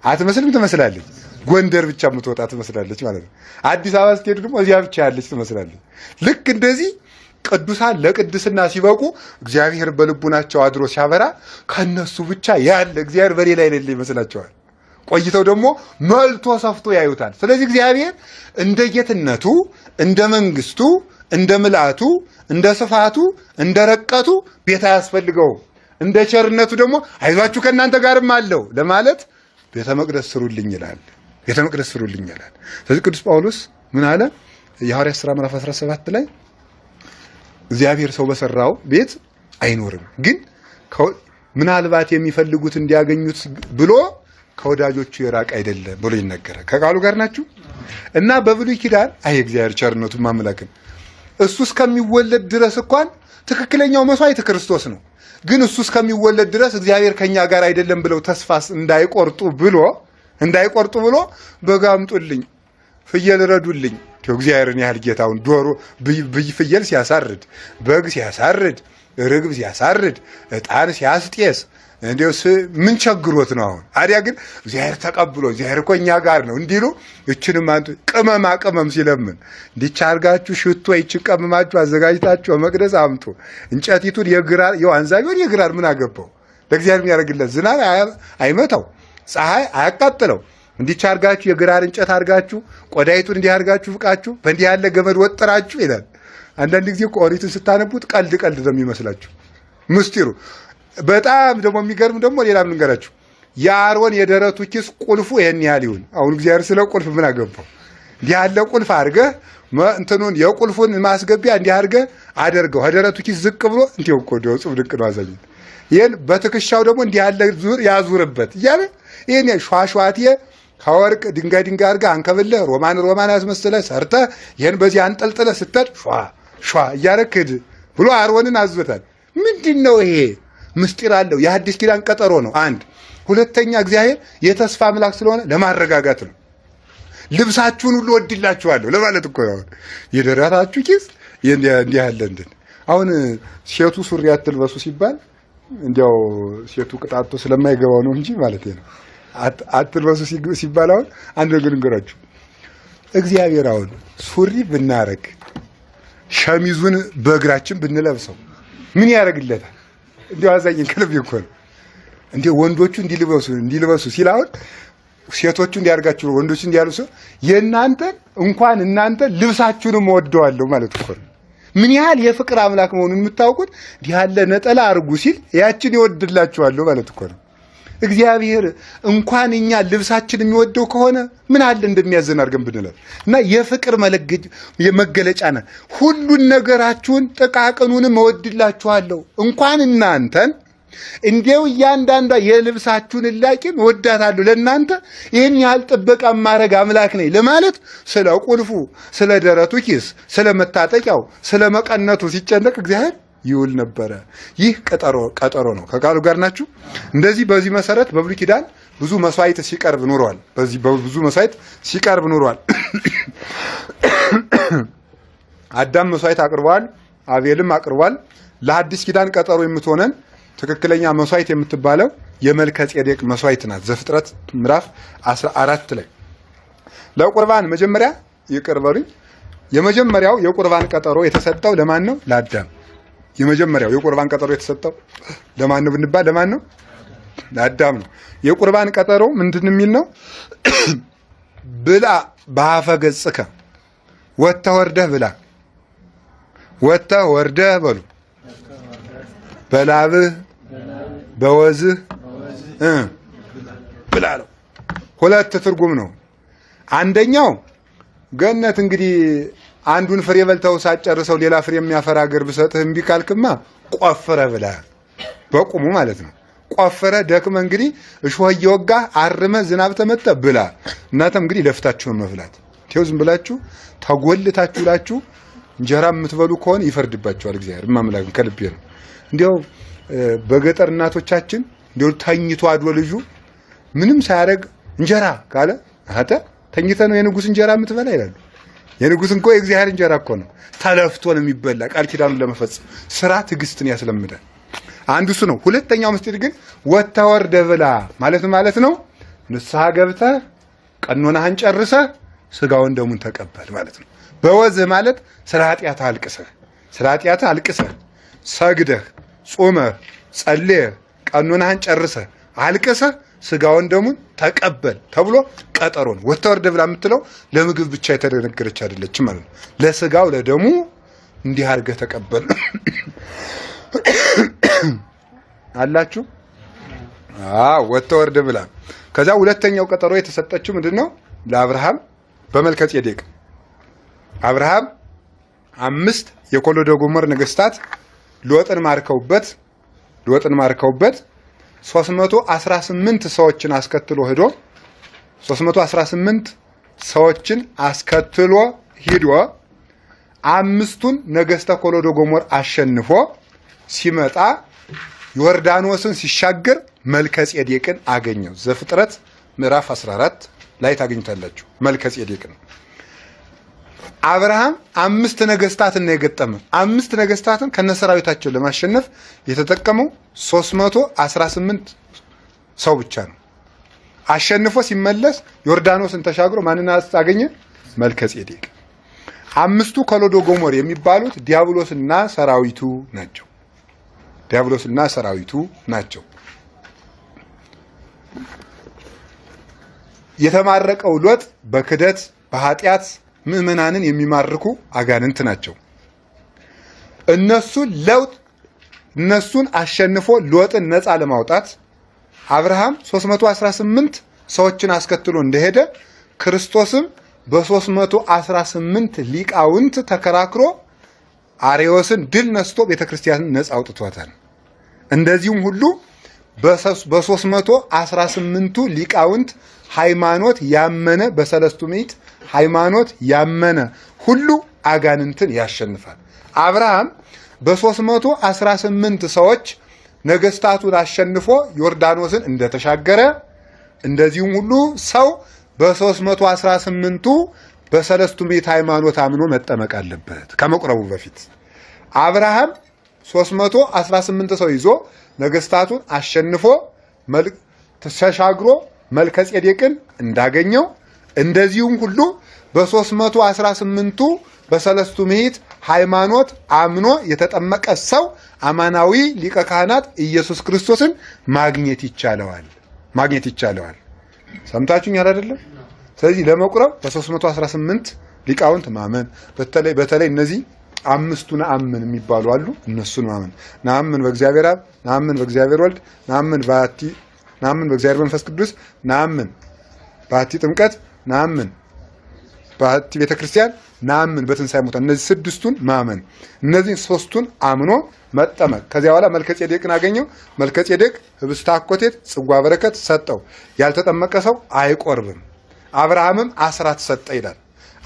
Speaker 2: አትመስልም? ትመስላለች። ጎንደር ብቻ የምትወጣ ትመስላለች ማለት ነው። አዲስ አበባ ስትሄዱ ደግሞ እዚያ ብቻ ያለች ትመስላለች። ልክ እንደዚህ ቅዱሳን ለቅድስና ሲበቁ እግዚአብሔር በልቡናቸው አድሮ ሲያበራ ከነሱ ብቻ ያለ እግዚአብሔር በሌላ የሌለ ይመስላቸዋል። ቆይተው ደግሞ መልቶ ሰፍቶ ያዩታል። ስለዚህ እግዚአብሔር እንደ ጌትነቱ፣ እንደ መንግስቱ፣ እንደ ምልአቱ፣ እንደ ስፋቱ፣ እንደ ረቀቱ ቤት አያስፈልገውም። እንደ ቸርነቱ ደግሞ አይዟችሁ ከእናንተ ጋርም አለው ለማለት ቤተ መቅደስ ስሩልኝ ይላል። ቤተ መቅደስ ስሩልኝ ይላል። ስለዚህ ቅዱስ ጳውሎስ ምን አለ? የሐዋርያት ሥራ ምዕራፍ 17 ላይ እግዚአብሔር ሰው በሰራው ቤት አይኖርም፣ ግን ምናልባት የሚፈልጉት እንዲያገኙት ብሎ ከወዳጆቹ የራቀ አይደለም ብሎ ይነገራል። ከቃሉ ጋር ናችሁ እና በብሉይ ኪዳን አይ እግዚአብሔር ቸርነቱን ማምላክን እሱ እስከሚወለድ ድረስ እንኳን ትክክለኛው መስዋዕት ክርስቶስ ነው። ግን እሱ እስከሚወለድ ድረስ እግዚአብሔር ከኛ ጋር አይደለም ብለው ተስፋ እንዳይቆርጡ ብሎ በግ አምጡልኝ፣ ፍየል ረዱልኝ። እግዚአብሔርን ያህል ጌታውን ዶሮ ብይ ፍየል ሲያሳርድ፣ በግ ሲያሳርድ፣ ርግብ ሲያሳርድ፣ ዕጣን ሲያስጤስ እንዲያው ምን ቸግሮት ነው አሁን? አዲያ ግን እግዚአብሔር ተቀብሎ እግዚአብሔር እኮ እኛ ጋር ነው እንዲሉ እችንም አንቱ ቅመማ ቅመም ሲለምን እንዲቻ አድርጋችሁ ሽቶ ይችን ቀምማችሁ አዘጋጅታችሁ መቅደስ አምጡ። እንጨቲቱን የግራር የዋንዛ ቢሆን የግራር ምን አገባው? ለእግዚአብሔር የሚያደርግለት ዝናብ አይመታው፣ ፀሐይ አያቃጥለው። እንዲቻ አድርጋችሁ የግራር እንጨት አድርጋችሁ ቆዳይቱን እንዲህ አድርጋችሁ ፍቃችሁ በእንዲህ ያለ ገመድ ወጥራችሁ ይላል። አንዳንድ ጊዜ እኮ ኦሪቱን ስታነቡት ቀልድ ቀልድ ነው የሚመስላችሁ ምስጢሩ። በጣም ደግሞ የሚገርም ደግሞ ሌላም ልንገራችሁ። የአሮን የደረቱ ኪስ ቁልፉ ይሄን ያህል ይሁን። አሁን እግዚአብሔር ስለ ቁልፍ ምን አገባው? እንዲህ ያለ ቁልፍ አድርገህ እንትኑን የቁልፉን ማስገቢያ እንዲህ አድርገህ አደርገው ከደረቱ ኪስ ዝቅ ብሎ እንዲያው እኮ እንዲያው ጽብ ድንቅ ነው። አዛኝ ይሄን በትከሻው ደግሞ እንዲህ ያለ ዙር ያዙርበት እያለ ይሄን ሿሿቴ ከወርቅ ድንጋይ ድንጋይ አድርገህ አንከብለህ ሮማን ሮማን አስመስለህ ሰርተህ ይሄን በዚህ አንጠልጥለህ ስትሄድ ሿ ሿ እያደረግህ ሂድ ብሎ አሮንን አዞታል። ምንድን ነው ይሄ? ምስጢር አለው። የአዲስ ኪዳን ቀጠሮ ነው። አንድ ሁለተኛ፣ እግዚአብሔር የተስፋ አምላክ ስለሆነ ለማረጋጋት ነው። ልብሳችሁን ሁሉ ወድላችኋለሁ ለማለት እኮ ነው። የደረታችሁ ኪስ እንዲህ ያለ እንትን አሁን ሴቱ ሱሪ አትልበሱ ሲባል እንዲያው ሴቱ ቅጣቶ ስለማይገባው ነው እንጂ ማለት ነው። አትልበሱ ሲባል አሁን አንድ ነገር ልንገራችሁ። እግዚአብሔር አሁን ሱሪ ብናረግ ሸሚዙን በእግራችን ብንለብሰው ምን ያደርግለታል? እንዲያው አዛኝን ከልብ እኮ ነው። እንዲያው ወንዶቹ እንዲልበሱ እንዲልበሱ ሲል አሁን ሴቶቹ እንዲያርጋችሁ ወንዶቹ እንዲያልብሱ የእናንተን እንኳን እናንተ ልብሳችሁንም እወደዋለሁ ማለት እኮ ነው። ምን ያህል የፍቅር አምላክ መሆኑን የምታውቁት እንዲህ ያለ ነጠላ አርጉ ሲል ያችን ይወድላችኋለሁ ማለት እኮ ነው። እግዚአብሔር እንኳን እኛ ልብሳችን የሚወደው ከሆነ ምን አለ እንደሚያዘን አድርገን ብንለብስ እና የፍቅር መገለጫ ናት። ሁሉን ነገራችሁን ጥቃቅኑንም እወድላችኋለሁ እንኳን እናንተን እንዲያው እያንዳንዷ የልብሳችሁን እላቂን እወዳታለሁ ለእናንተ ይህን ያህል ጥበቃ ማድረግ አምላክ ነኝ ለማለት ስለ ቁልፉ፣ ስለ ደረቱ ኪስ፣ ስለ መታጠቂያው፣ ስለ መቀነቱ ሲጨነቅ እግዚአብሔር ይውል ነበረ። ይህ ቀጠሮ ቀጠሮ ነው። ከቃሉ ጋር ናችሁ። እንደዚህ በዚህ መሰረት በብሉይ ኪዳን ብዙ መስዋዕት ሲቀርብ ኑሯል። በዚህ በብዙ መስዋዕት ሲቀርብ ኑሯል። አዳም መስዋዕት አቅርቧል። አቤልም አቅርቧል። ለአዲስ ኪዳን ቀጠሮ የምትሆነን ትክክለኛ መስዋዕት የምትባለው የመልከ ጼዴቅ መስዋዕት ናት። ዘፍጥረት ምዕራፍ 14 ላይ ለቁርባን መጀመሪያ ይቅር በሉኝ፣ የመጀመሪያው የቁርባን ቀጠሮ የተሰጠው ለማን ነው? ለአዳም። የመጀመሪያው የቁርባን ቀጠሮ የተሰጠው ለማን ነው ብንባል ለማን ነው? ለአዳም ነው። የቁርባን ቀጠሮ ምንድን የሚል ነው? ብላ በአፈ ገጽከ፣ ወጥተህ ወርደህ ብላ፣ ወጥተህ ወርደህ በሉ፣ በላብህ በወዝህ ብላ ነው። ሁለት ትርጉም ነው። አንደኛው ገነት እንግዲህ አንዱን ፍሬ በልተው ሳትጨርሰው ሌላ ፍሬ የሚያፈራ እግር ብሰጥህ እምቢ ካልክማ ቆፍረህ ብላ፣ በቁሙ ማለት ነው። ቆፍረህ ደክመህ እንግዲህ እሾህ እየወጋህ አርመህ ዝናብ ተመተህ ብላ። እናንተም እንግዲህ ለፍታችሁ ነው መብላት። ይኸው ዝም ብላችሁ ተጎልታችሁ ላችሁ እንጀራ የምትበሉ ከሆነ ይፈርድባችኋል እግዚአብሔር። እማምላክን ከልቤ ነው። እንዲያው በገጠር እናቶቻችን እንዲያው ተኝቶ አድሮ ልጁ ምንም ሳያደርግ እንጀራ ካለ አንተ ተኝተህ ነው የንጉስ እንጀራ የምትበላ ይላሉ። የንጉስ እንኮ የእግዚአብሔር እንጀራ እኮ ነው። ተለፍቶ ነው የሚበላ ቃል ኪዳኑን ለመፈጸም ስራ ትዕግስትን ያስለምዳል። አንዱ እሱ ነው። ሁለተኛው ምስጢር ግን ወጥተህ ወርደህ ብላ ማለት ማለት ነው። ንስሐ ገብተህ ቀኖናህን ጨርሰህ ስጋውን ደሙን ተቀበል ማለት ነው። በወዝህ ማለት ስለ ኃጢአትህ አልቅሰህ፣ ስለ ኃጢአትህ አልቅሰህ ሰግደህ ጾመህ ጸልየህ ቀኖናህን ጨርሰህ አልቅሰህ ስጋውን ደሙን ተቀበል ተብሎ ቀጠሮ ነው። ወጥተህ ወርደህ ብላ የምትለው ለምግብ ብቻ የተነገረች አይደለችም ማለት ነው። ለስጋው ለደሙ እንዲህ አድርገህ ተቀበል አላችሁ። አዎ ወጥተህ ወርደህ ብላ። ከዛ ሁለተኛው ቀጠሮ የተሰጠችው ምንድነው? ለአብርሃም በመልከ ጼዴቅ። አብርሃም 5 የኮሎዶጎሞር ነገስታት ሎጥን ማርከውበት 318 ሰዎችን አስከትሎ ሄዶ 318 ሰዎችን አስከትሎ ሂዶ 5ቱን ነገስተ ኮሎዶጎሞር አሸንፎ ሲመጣ ዮርዳኖስን ሲሻገር መልከ ጼዴቅን አገኘው። ዘፍጥረት ምዕራፍ 14 ላይ ታገኙታላችሁ። መልከ ጼዴቅን አብርሃም 5 ነገስታትን ነው የገጠመ። 5 ነገስታትን ከነሰራዊታቸው ለማሸነፍ የተጠቀመው 318 ሰው ብቻ ነው። አሸንፎ ሲመለስ ዮርዳኖስን ተሻግሮ ማንን አገኘ? መልከ ጼዴቅ። 5ቱ ኮሎዶጎሞር የሚባሉት ዲያብሎስና ሰራዊቱ ናቸው። ዲያብሎስና ሰራዊቱ ናቸው። የተማረቀው ሎጥ በክደት በኃጢአት ምእመናንን የሚማርኩ አጋንንት ናቸው። እነሱን አሸንፎ ሎጥን ነፃ ለማውጣት አብርሃም 318 ሰዎችን አስከትሎ እንደሄደ ክርስቶስም በ318 ሊቃውንት ተከራክሮ አርዮስን ድል ነስቶ ቤተክርስቲያንን ነፃ አውጥቷታል። እንደዚሁም ሁሉ በ318ቱ ሊቃውንት ሃይማኖት ያመነ በሰለስቱ ምዕት ሃይማኖት ያመነ ሁሉ አጋንንትን ያሸንፋል። አብርሃም በ318 ሰዎች ነገስታቱን አሸንፎ ዮርዳኖስን እንደተሻገረ እንደዚሁም ሁሉ ሰው በ318ቱ በሰለስቱ ምዕት ሃይማኖት አምኖ መጠመቅ አለበት ከመቁረቡ በፊት። አብርሃም 318 ሰው ይዞ ነገስታቱን አሸንፎ ተሻግሮ መልከ ጼዴቅን እንዳገኘው እንደዚሁም ሁሉ በ318ቱ በሰለስቱ ምዕት ሃይማኖት አምኖ የተጠመቀ ሰው አማናዊ ሊቀ ካህናት ኢየሱስ ክርስቶስን ማግኘት ይቻለዋል ማግኘት ይቻለዋል። ሰምታችሁኛል አይደለም? ስለዚህ ለመቁረብ በ318 ሊቃውንት ማመን፣ በተለይ እነዚህ 5ቱ ነአምን የሚባሉ አሉ። እነሱን ማመን፣ ነአምን በእግዚአብሔር አብ፣ ነአምን በእግዚአብሔር ወልድ፣ ነአምን በአቲ፣ ነአምን በእግዚአብሔር መንፈስ ቅዱስ፣ ነአምን በአቲ ጥምቀት፣ ነአምን በአቲ ቤተክርስቲያን፣ ነአምን በትንሣኤ ሙታን። እነዚህ 6ቱን ማመን፣ እነዚህ 3ቱን አምኖ መጠመቅ። ከዚያ በኋላ መልከ ጼዴቅን አገኘው። መልከ ጼዴቅ ህብስተ አኮቴት ጽዋ በረከት ሰጠው። ያልተጠመቀ ሰው አይቆርብም። አብርሃምም አስራት ሰጠ ይላል።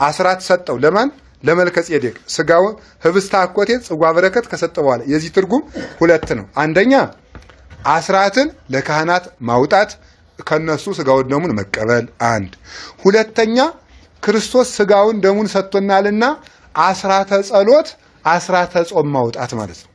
Speaker 2: አስራት ሰጠው ለማን? ለመልከ ጼዴቅ። ስጋውን ህብስተ አኮቴት ጽዋ በረከት ከሰጠ በኋላ የዚህ ትርጉም 2 ነው። አንደኛ አስራትን ለካህናት ማውጣት ከነሱ ስጋውን ደሙን መቀበል አንድ። ሁለተኛ ክርስቶስ ስጋውን ደሙን ሰጥቶናልና አስራተ ጸሎት አስራተ ጾም ማውጣት ማለት ነው።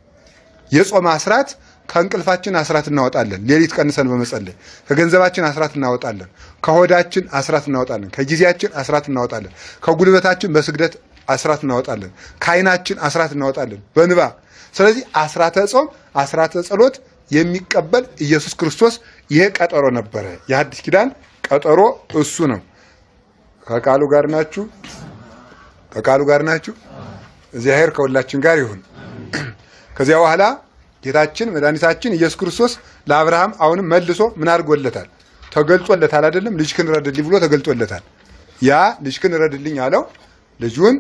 Speaker 2: የጾም አስራት ከእንቅልፋችን አስራት እናወጣለን፣ ሌሊት ቀንሰን በመጸለይ። ከገንዘባችን አስራት እናወጣለን፣ ከሆዳችን አስራት እናወጣለን፣ ከጊዜያችን አስራት እናወጣለን፣ ከጉልበታችን በስግደት አስራት እናወጣለን፣ ከዓይናችን አስራት እናወጣለን በንባ። ስለዚህ አስራተ ጾም አስራተ ጸሎት የሚቀበል ኢየሱስ ክርስቶስ ይሄ ቀጠሮ ነበረ። የሐዲስ ኪዳን ቀጠሮ እሱ ነው። ከቃሉ ጋር ናችሁ? ከቃሉ ጋር ናችሁ? እግዚአብሔር ከሁላችን ጋር ይሁን። ከዚያ በኋላ ጌታችን መድኃኒታችን ኢየሱስ ክርስቶስ ለአብርሃም አሁንም መልሶ ምን አድርጎለታል? ተገልጦለታል አይደለም? ልጅህን ረድልኝ ብሎ ተገልጦለታል። ያ ልጅህን ረድልኝ አለው። ልጁን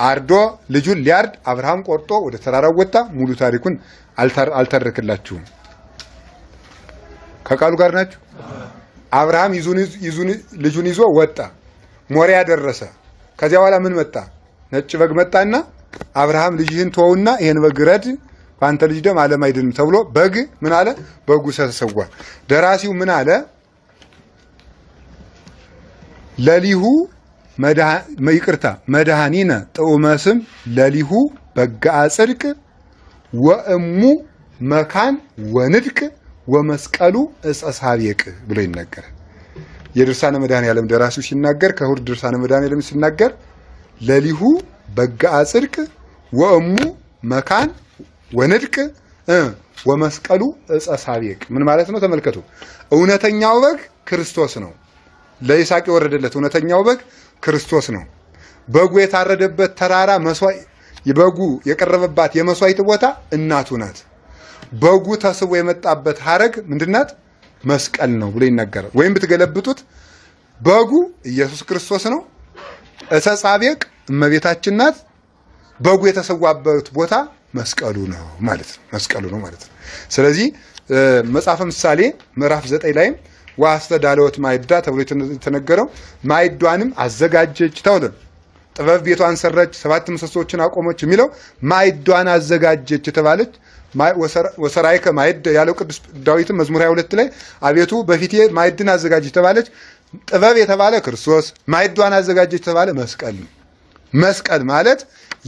Speaker 2: አርዶ ልጁን ሊያርድ አብርሃም ቆርጦ ወደ ተራራው ወጣ። ሙሉ ታሪኩን አልተርክላችሁም። ከቃሉ ጋር ናችሁ? አብርሃም ልጁን ይዞ ወጣ። ሞሪያ ደረሰ። ከዚያ በኋላ ምን መጣ? ነጭ በግ መጣና አብርሃም ልጅህን ተወውና ይሄን በግ ረድ፣ በአንተ ልጅ ደም ዓለም አይድንም ተብሎ በግ ምን አለ? በጉ ተሰዋ። ደራሲው ምን አለ? ለሊሁ ይቅርታ መድኃኒነ ጥዑመ ስም ለሊሁ በግዐ ጽድቅ ወእሙ መካን ወንድቅ ወመስቀሉ ዕፀ ሳቤቅ ብሎ ይነገራል። የድርሳነ መድኃኔዓለም ደራሲው ሲናገር ከእሑድ ድርሳነ መድኃኔዓለም ሲናገር ለሊሁ በግዐ ጽድቅ ወእሙ መካን ወንድቅ ወመስቀሉ ዕፀ ሳቤቅ። ምን ማለት ነው? ተመልከቱ። እውነተኛው በግ ክርስቶስ ነው። ለይስሐቅ የወረደለት እውነተኛው በግ ክርስቶስ ነው። በጉ የታረደበት ተራራ መስዋዕት፣ በጉ የቀረበባት የመስዋዕት ቦታ እናቱ ናት። በጉ ተስቦ የመጣበት ሐረግ ምንድናት? መስቀል ነው ብሎ ይናገራል። ወይም ብትገለብጡት በጉ ኢየሱስ ክርስቶስ ነው። ዕፀ ሳቤቅ እመቤታችን ናት። በጉ የተሰዋበት ቦታ መስቀሉ ነው ማለት ነው። መስቀሉ ነው ማለት ነው። ስለዚህ መጽሐፈ ምሳሌ ምዕራፍ 9 ላይም ወአስተዳለወት ማዕዳ ተብሎ የተነገረው ማዕዷንም አዘጋጀች ተብሎ ጥበብ ቤቷን ሰራች፣ 7 ምሰሶችን አቆመች የሚለው ማዕዷን አዘጋጀች የተባለች ወሰራይከ ማዕድ ያለው ቅዱስ ዳዊትም መዝሙር 22 ላይ አቤቱ በፊቴ ማዕድን አዘጋጀች የተባለች ጥበብ የተባለ ክርስቶስ፣ ማዕዷን አዘጋጀች የተባለ መስቀል ነው። መስቀል ማለት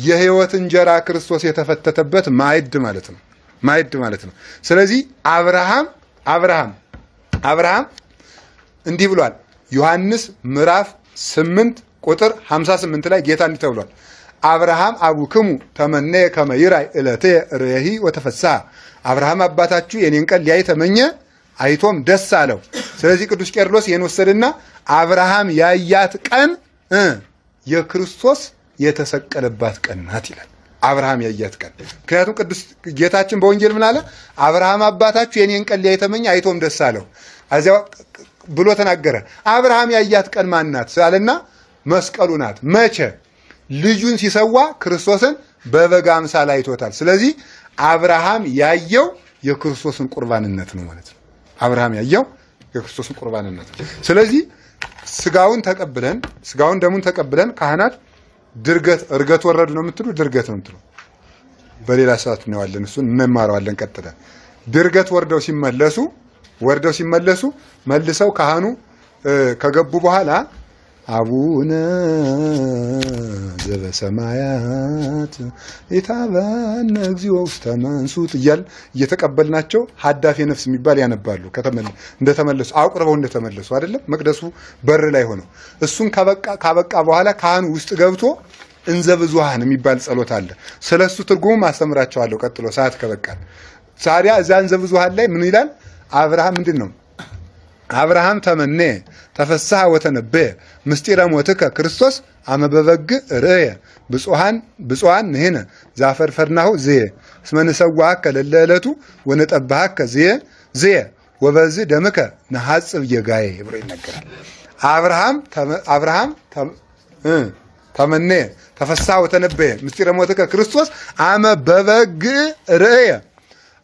Speaker 2: የሕይወት እንጀራ ክርስቶስ የተፈተተበት ማዕድ ማለት ነው። ማዕድ ማለት ነው። ስለዚህ አብርሃም አብርሃም አብርሃም እንዲህ ብሏል። ዮሐንስ ምዕራፍ 8 ቁጥር 58 ላይ ጌታ እንዲህ ተብሏል። አብርሃም አቡክሙ ተመነየ ከመ ይራይ ዕለትየ ርኤሂ ወተፈስሐ። አብርሃም አባታችሁ የኔን ቀን ሊያይ ተመኘ፣ አይቶም ደስ አለው። ስለዚህ ቅዱስ ቄርሎስ ይህን ወሰደና አብርሃም ያያት ቀን የክርስቶስ የተሰቀለባት ቀን ናት ይላል። አብርሃም ያያት ቀን። ምክንያቱም ቅዱስ ጌታችን በወንጌል ምን አለ? አብርሃም አባታችሁ የኔን ቀን ሊያይ ተመኘ፣ አይቶም ደስ አለው አዚያ ብሎ ተናገረ። አብርሃም ያያት ቀን ማን ናት አለና መስቀሉ ናት። መቼ? ልጁን ሲሰዋ ክርስቶስን በበግ አምሳል አይቶታል። ስለዚህ አብርሃም ያየው የክርስቶስን ቁርባንነት ነው ማለት ነው። አብርሃም ያየው የክርስቶስን ቁርባንነት ነው። ስለዚህ ስጋውን ተቀብለን ስጋውን ደሙን ተቀብለን ካህናት ድርገት እርገት ወረዱ ነው የምትሉ፣ ድርገት ነው የምትሉ። በሌላ ሰዓት እናየዋለን፣ እሱን እንማረዋለን ቀጥለን። ድርገት ወርደው ሲመለሱ መልሰው ካህኑ ከገቡ በኋላ አቡነ ዘበሰማያት ኢታበነ እግዚኦ ውስተ መንሱት እያል እየተቀበልናቸው ሀዳፌ ነፍስ የሚባል ያነባሉ። እንደተመለሱ አቁርበው እንደተመለሱ አይደለም መቅደሱ በር ላይ ሆነው እሱን ካበቃ በኋላ ካህኑ ውስጥ ገብቶ እንዘ ብዙኃን የሚባል ጸሎት አለ። ስለሱ ትርጉሙ ማስተምራቸዋለሁ ቀጥሎ ሰዓት ከበቃል። ታዲያ እዛ እንዘ ብዙኃን ላይ ምን ይላል? አብርሃም ምንድን ነው? አብርሃም ተመነ ተፈስሐ ወተነበየ ምስጢረ ሞትከ ክርስቶስ አመ በበግ ርእየ ብፁዓን ብፁዓን ንሕነ ዛፈርፈርናሁ ዝየ እስመ ንሰዋከ ለለ ዕለቱ ወነጠብሐከ ዝየ ዝየ ወበዝ ደምከ ነሐጽብ ጌጋዬ ብሎ ይነገራል። አብርሃም ተመነ ተፈስሐ ወተነበየ ምስጢረ ሞትከ ክርስቶስ አመ በበግ ርእየ።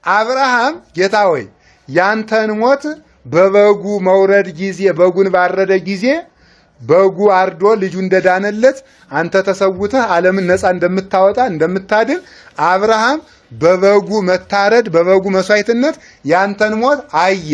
Speaker 2: አብርሃም ጌታ ሆይ ያንተን ሞት በበጉ መውረድ ጊዜ በጉን ባረደ ጊዜ በጉ አርዶ ልጁ እንደዳነለት አንተ ተሰውተህ ዓለምን ነፃ እንደምታወጣ እንደምታድን አብርሃም በበጉ መታረድ በበጉ መስዋዕትነት ያንተን ሞት አየ፣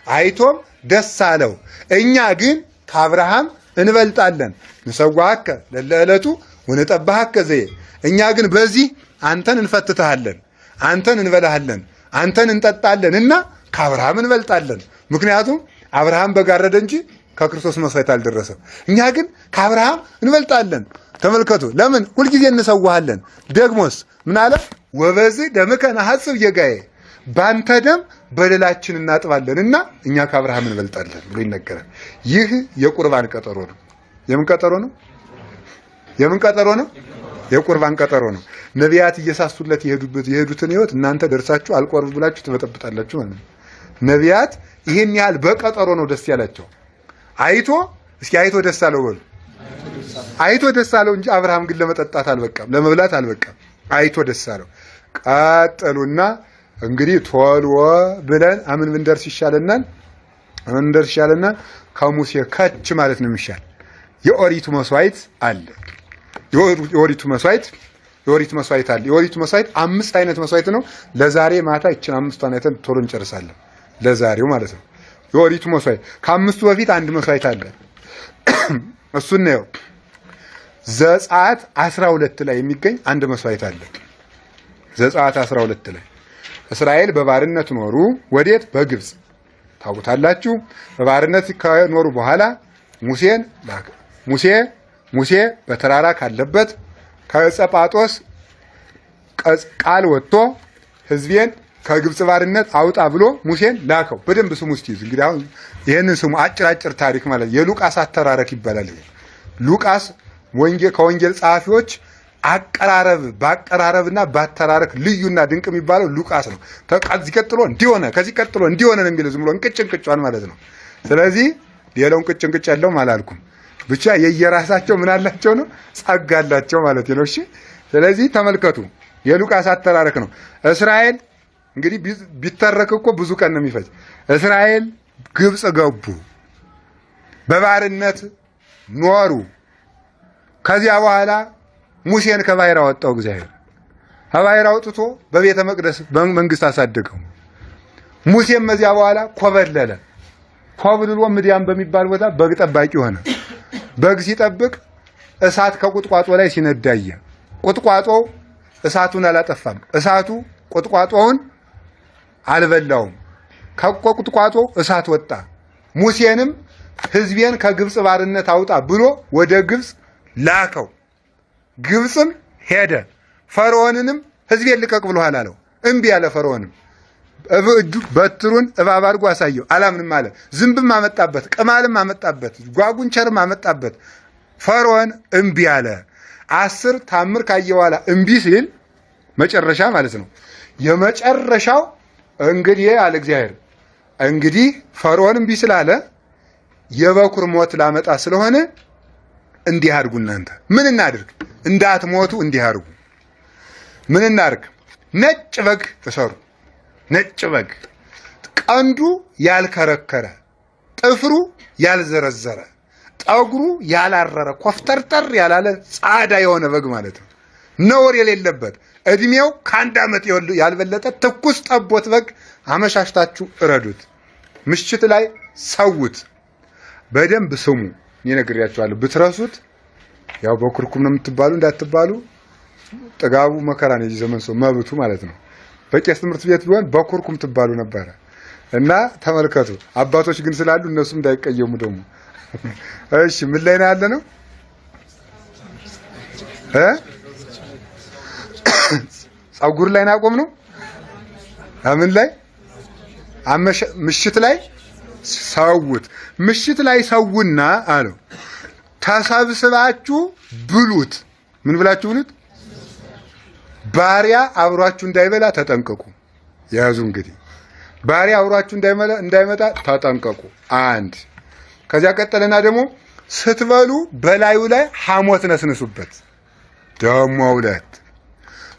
Speaker 2: አይቶም ደስ አለው። እኛ ግን ከአብርሃም እንበልጣለን። ንሰዋከ ለለዕለቱ ወነጠብሐከ ዘየ። እኛ ግን በዚህ አንተን እንፈትተሃለን፣ አንተን እንበላሃለን፣ አንተን እንጠጣለን እና ከአብርሃም እንበልጣለን። ምክንያቱም አብርሃም በጋረደ እንጂ ከክርስቶስ መስዋዕት አልደረሰም። እኛ ግን ከአብርሃም እንበልጣለን። ተመልከቱ፣ ለምን ሁልጊዜ እንሰዋሃለን። ደግሞስ ምን አለ? ወበዝ ደምከ ነሐጽብ ጌጋዬ፣ ባንተ ደም በደላችን እናጥባለን እና እኛ ከአብርሃም እንበልጣለን ብሎ ይነገራል። ይህ የቁርባን ቀጠሮ ነው። የምን ቀጠሮ ነው? የምን ቀጠሮ ነው? የቁርባን ቀጠሮ ነው። ነቢያት እየሳሱለት የሄዱትን ህይወት እናንተ ደርሳችሁ አልቆርብ ብላችሁ ትበጠብጣላችሁ ማለት ነው። ነቢያት ይሄን ያህል በቀጠሮ ነው ደስ ያላቸው። አይቶ እስኪ አይቶ ደስ አለው በሉ። አይቶ ደስ አለው እንጂ አብርሃም ግን ለመጠጣት አልበቃም፣ ለመብላት አልበቃም። አይቶ ደስ አለው። ቀጠሉና እንግዲህ ቶሎ ብለን አምን ብንደርስ ይሻለናል፣ አምን ብንደርስ ይሻለናል። ከሙሴ ከች ማለት ነው የሚሻል። የኦሪቱ መስዋዕት አለ። የኦሪቱ መስዋዕት የኦሪቱ መስዋዕት አለ። የኦሪቱ መስዋዕት 5 አይነት መስዋዕት ነው። ለዛሬ ማታ ይችን 5ቷን አይተን ቶሎ እንጨርሳለን። ለዛሬው ማለት ነው። የኦሪቱ መስዋዕት ከአምስቱ በፊት አንድ መስዋዕት አለ። እሱን ነው ዘጸአት 12 ላይ የሚገኝ አንድ መስዋዕት አለ። ዘጸአት 12 ላይ እስራኤል በባርነት ኖሩ። ወዴት? በግብጽ። ታውቁታላችሁ። በባርነት ከኖሩ በኋላ ሙሴን ላከ። ሙሴ በተራራ ካለበት ከዕፀ ጳጦስ ቃል ወጥቶ ሕዝቤን ከግብፅ ባርነት አውጣ ብሎ ሙሴን ላከው። በደንብ ስሙ እስቲ እንግዲህ አሁን ይሄንን ስሙ። አጭር አጭር ታሪክ ማለት የሉቃስ አተራረክ ይባላል። ይሄ ሉቃስ ወንጌል ከወንጌል ጸሐፊዎች አቀራረብ ባቀራረብና ባተራረክ ልዩና ድንቅ የሚባለው ሉቃስ ነው። ከዚህ ቀጥሎ እንዲሆነ ከዚህ ቀጥሎ እንዲሆነ ነው የሚለው ዝም ብሎ እንቅጭ እንቅጯን ማለት ነው። ስለዚህ ሌላው እንቅጭ እንቅጭ ያለውም አላልኩም። ብቻ የየራሳቸው ምን አላቸው ነው ጸጋ አላቸው ማለት ነው። እሺ ስለዚህ ተመልከቱ፣ የሉቃስ አተራረክ ነው። እስራኤል እንግዲህ ቢተረክ እኮ ብዙ ቀን ነው የሚፈጅ። እስራኤል ግብፅ ገቡ፣ በባርነት ኖሩ። ከዚያ በኋላ ሙሴን ከባሕር አወጣው እግዚአብሔር። ከባሕር አውጥቶ በቤተ መቅደስ በመንግስት አሳደገው። ሙሴም ከዚያ በኋላ ኮበለለ። ኮብልሎ ምድያም በሚባል ቦታ በግ ጠባቂ ሆነ። በግ ሲጠብቅ እሳት ከቁጥቋጦ ላይ ሲነዳየ ቁጥቋጦው እሳቱን አላጠፋም። እሳቱ ቁጥቋጦውን አልበላውም። ከቁጥቋጦ እሳት ወጣ። ሙሴንም ሕዝቤን ከግብፅ ባርነት አውጣ ብሎ ወደ ግብፅ ላከው። ግብፅም ሄደ። ፈርዖንንም ሕዝቤን ልቀቅ ብሎሃል አለው። እምቢ አለ። ፈርዖንም እጁ በትሩን እባብ አድርጎ አሳየው። አላምንም አለ። ዝንብም አመጣበት፣ ቅማልም አመጣበት፣ ጓጉንቸርም አመጣበት። ፈርዖን እምቢ አለ። 10 ታምር ካየ በኋላ እምቢ ሲል መጨረሻ ማለት ነው። የመጨረሻው እንግዲህ አለ እግዚአብሔር፣ እንግዲህ ፈርዖን እምቢ ስላለ የበኩር ሞት ላመጣ ስለሆነ እንዲህ አድርጉ። እናንተ ምን እናድርግ? እንዳትሞቱ እንዲህ አድርጉ። ምን እናድርግ? ነጭ በግ እሰሩ። ነጭ በግ ቀንዱ ያልከረከረ፣ ጥፍሩ ያልዘረዘረ፣ ጠጉሩ ያላረረ፣ ኮፍተርተር ያላለ ጻዳ የሆነ በግ ማለት ነው። ነውር የሌለበት እድሜው ከ1 ዓመት ያልበለጠ ትኩስ ጠቦት በግ አመሻሽታችሁ እረዱት። ምሽት ላይ ሰውት። በደንብ ስሙ። እኔ ነግሬያችኋለሁ። ብትረሱት ያው በኩርኩም ነው የምትባሉ እንዳትባሉ። ጥጋቡ መከራ ነው። የዚህ ዘመን ሰው መብቱ ማለት ነው። በቄስ ትምህርት ቤት ቢሆን በኩርኩም ትባሉ ነበረ። እና ተመልከቱ፣ አባቶች ግን ስላሉ እነሱም እንዳይቀየሙ ደግሞ። እሺ ምን ላይ ነው ያለ ነው? ፀጉር ላይ ናቆም ነው። ምን ላይ? ምሽት ላይ ሰውት። ምሽት ላይ ሰውና አለው ተሰብስባችሁ ብሉት። ምን ብላችሁ ብሉት? ባሪያ አብሯችሁ እንዳይበላ ተጠንቀቁ። ያዙ እንግዲህ ባሪያ አብሯችሁ እንዳይመጣ ተጠንቀቁ። አንድ ከዚያ ቀጠለና ደግሞ ስትበሉ በላዩ ላይ ሐሞት ነስንሱበት። ደግሞ ሁለት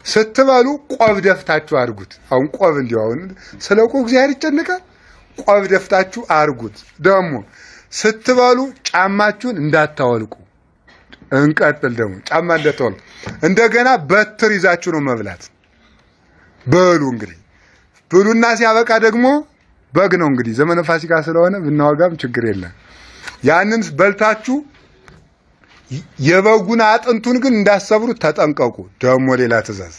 Speaker 2: ስትበሉ ቆብ ደፍታችሁ አድርጉት። አሁን ቆብ እንዲያው አሁን ስለ ቆብ እግዚአብሔር ይጨንቃል። ቆብ ደፍታችሁ አድርጉት። ደግሞ ስትበሉ ጫማችሁን እንዳታወልቁ። እንቀጥል ደግሞ ጫማ እንዳታወልቁ። እንደገና በትር ይዛችሁ ነው መብላት። በሉ እንግዲህ ብሉና ሲያበቃ ደግሞ በግ ነው እንግዲህ ዘመነ ፋሲካ ስለሆነ ብናወጋም ችግር የለም። ያንን በልታችሁ የበጉን አጥንቱን ግን እንዳሰብሩት ተጠንቀቁ። ደግሞ ሌላ ትእዛዝ፣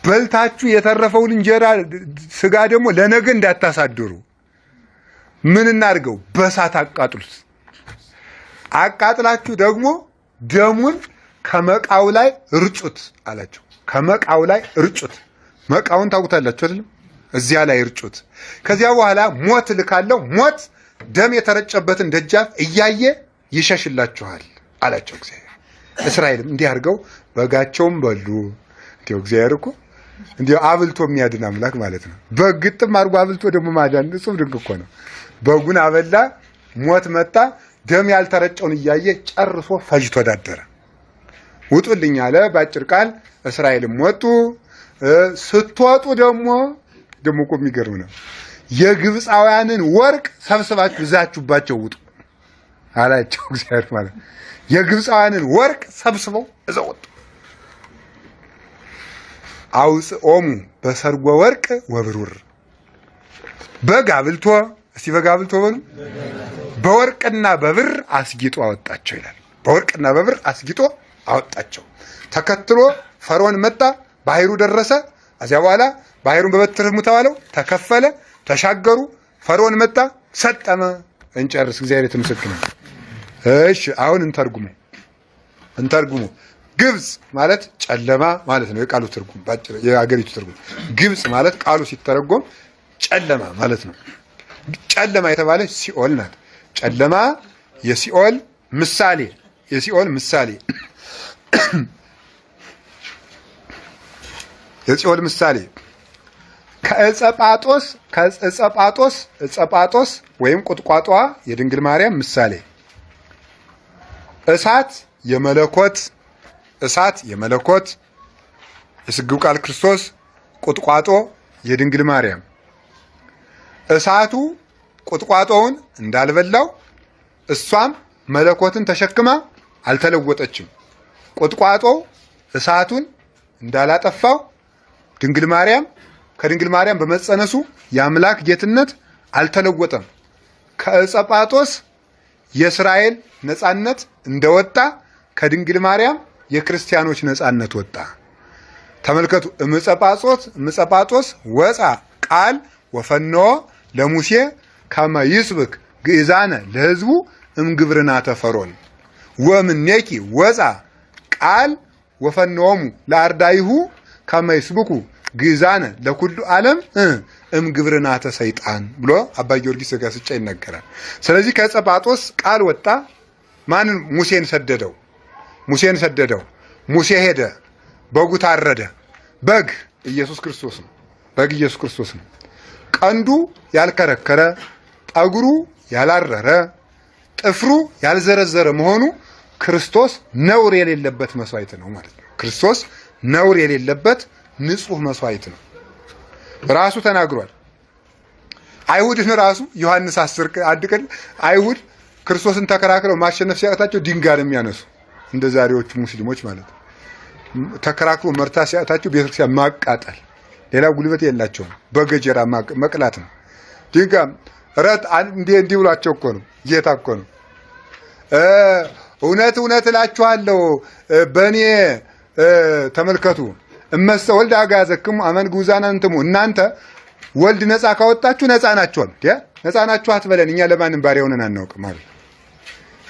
Speaker 2: በልታችሁ የተረፈውን እንጀራ ስጋ ደግሞ ለነገ እንዳታሳድሩ። ምን እናድርገው? በሳት አቃጥሉት። አቃጥላችሁ ደግሞ ደሙን ከመቃው ላይ እርጩት አላቸው። ከመቃው ላይ እርጩት። መቃውን ታውቁታላችሁ አይደለም? እዚያ ላይ እርጩት። ከዚያ በኋላ ሞት ልካለው፣ ሞት ደም የተረጨበትን ደጃፍ እያየ ይሸሽላችኋል አላቸው እግዚአብሔር። እስራኤልም እንዲህ አድርገው በጋቸውም በሉ። እንዲያው እግዚአብሔር እኮ እንዲያው አብልቶ የሚያድን አምላክ ማለት ነው። በግጥም አድርጎ አብልቶ ደግሞ ማዳን ንጹህ ድንቅ እኮ ነው። በጉን አበላ፣ ሞት መጣ፣ ደም ያልተረጨውን እያየ ጨርሶ ፈጅቶ ዳደረ። ውጡልኝ አለ በአጭር ቃል። እስራኤልም ወጡ። ስትወጡ ደግሞ እኮ የሚገርም ነው። የግብፃውያንን ወርቅ ሰብስባችሁ ይዛችሁባቸው ውጡ አላቸው እግዚአብሔር ማለት ነው። የግብፃውያንን ወርቅ ሰብስበው እዘው ወጡ። አውፅኦሙ በሰርጎ ወርቅ ወብሩር በግ አብልቶ እስቲ በግ አብልቶ በሉ በወርቅና በብር አስጊጦ አወጣቸው ይላል። በወርቅና በብር አስጊጦ አወጣቸው። ተከትሎ ፈርዖን መጣ፣ ባህሩ ደረሰ። ከዚያ በኋላ ባህሩን በበትር ተባለው፣ ተከፈለ፣ ተሻገሩ። ፈርዖን መጣ፣ ሰጠመ። እንጨርስ። እግዚአብሔር የተመሰገነ። እሺ አሁን እንተርጉሙ። ግብጽ ማለት ጨለማ ማለት ነው። የቃሉ ትርጉም ባጭሩ የአገሪቱ ትርጉም ግብጽ ማለት ቃሉ ሲተረጎም ጨለማ ማለት ነው። ጨለማ የተባለች ሲኦል ናት። ጨለማ የሲኦል ምሳሌ የሲኦል ምሳሌ የሲኦል ምሳሌ ከዕፀ ጳጦስ ዕፀ ጳጦስ ወይም ቁጥቋጧ የድንግል ማርያም ምሳሌ፣ እሳት የመለኮት እሳት የመለኮት የስግው ቃል ክርስቶስ፣ ቁጥቋጦ የድንግል ማርያም። እሳቱ ቁጥቋጦውን እንዳልበላው እሷም መለኮትን ተሸክማ አልተለወጠችም። ቁጥቋጦ እሳቱን እንዳላጠፋው ድንግል ማርያም ከድንግል ማርያም በመጸነሱ የአምላክ ጌትነት አልተለወጠም። ከዕፀ ጳጦስ የእስራኤል ነፃነት እንደወጣ ከድንግል ማርያም የክርስቲያኖች ነፃነት ወጣ። ተመልከቱ። እምዕፀ ጳጦስ ወፃ ቃል ወፈኖ ለሙሴ ከመ ይስብክ ግእዛነ ለሕዝቡ እምግብርናተ ፈርዖን ወእምኔኪ ወፃ ቃል ወፈኖሙ ለአርዳይሁ ከመ ይስብኩ ግእዛነ ለኩሉ ዓለም እምግብርናተ ሰይጣን ብሎ አባ ጊዮርጊስ ዘጋስጫ ይናገራል። ስለዚህ ከዕፀ ጳጦስ ቃል ወጣ። ማንን? ሙሴን ሰደደው። ሙሴን ሰደደው። ሙሴ ሄደ፣ በጉ ታረደ። በግ ኢየሱስ ክርስቶስ ነው። በግ ኢየሱስ ክርስቶስ ነው። ቀንዱ ያልከረከረ፣ ጠጉሩ ያላረረ፣ ጥፍሩ ያልዘረዘረ መሆኑ ክርስቶስ ነውር የሌለበት መስዋዕት ነው ማለት ነው። ክርስቶስ ነውር የሌለበት ንጹህ መስዋዕት ነው። ራሱ ተናግሯል። አይሁድን ራሱ ዮሐንስ 10 አንድ ቀን አይሁድ ክርስቶስን ተከራክረው ማሸነፍ ሲያቅታቸው ድንጋይ ነው የሚያነሱ፣ እንደ ዛሬዎቹ ሙስሊሞች ማለት ነው። ተከራክሮ መርታ ሲያቅታቸው ቤተክርስቲያን ማቃጠል፣ ሌላ ጉልበት የላቸውም። በገጀራ መቅላት ነው። ድንጋይ ረት እንዲህ እንዲህ ብሏቸው እኮ ነው። ጌታ እኮ ነው። እውነት እውነት እላችኋለሁ በእኔ ተመልከቱ እመሰ ወልድ አግዓዘክሙ አመን ግዑዛን አንትሙ፣ እናንተ ወልድ ነፃ ካወጣችሁ ነፃ ናችኋል። ነፃ ናችሁ አትበለን፣ እኛ ለማንም ባሪያ ሆነን አናውቅም ማለት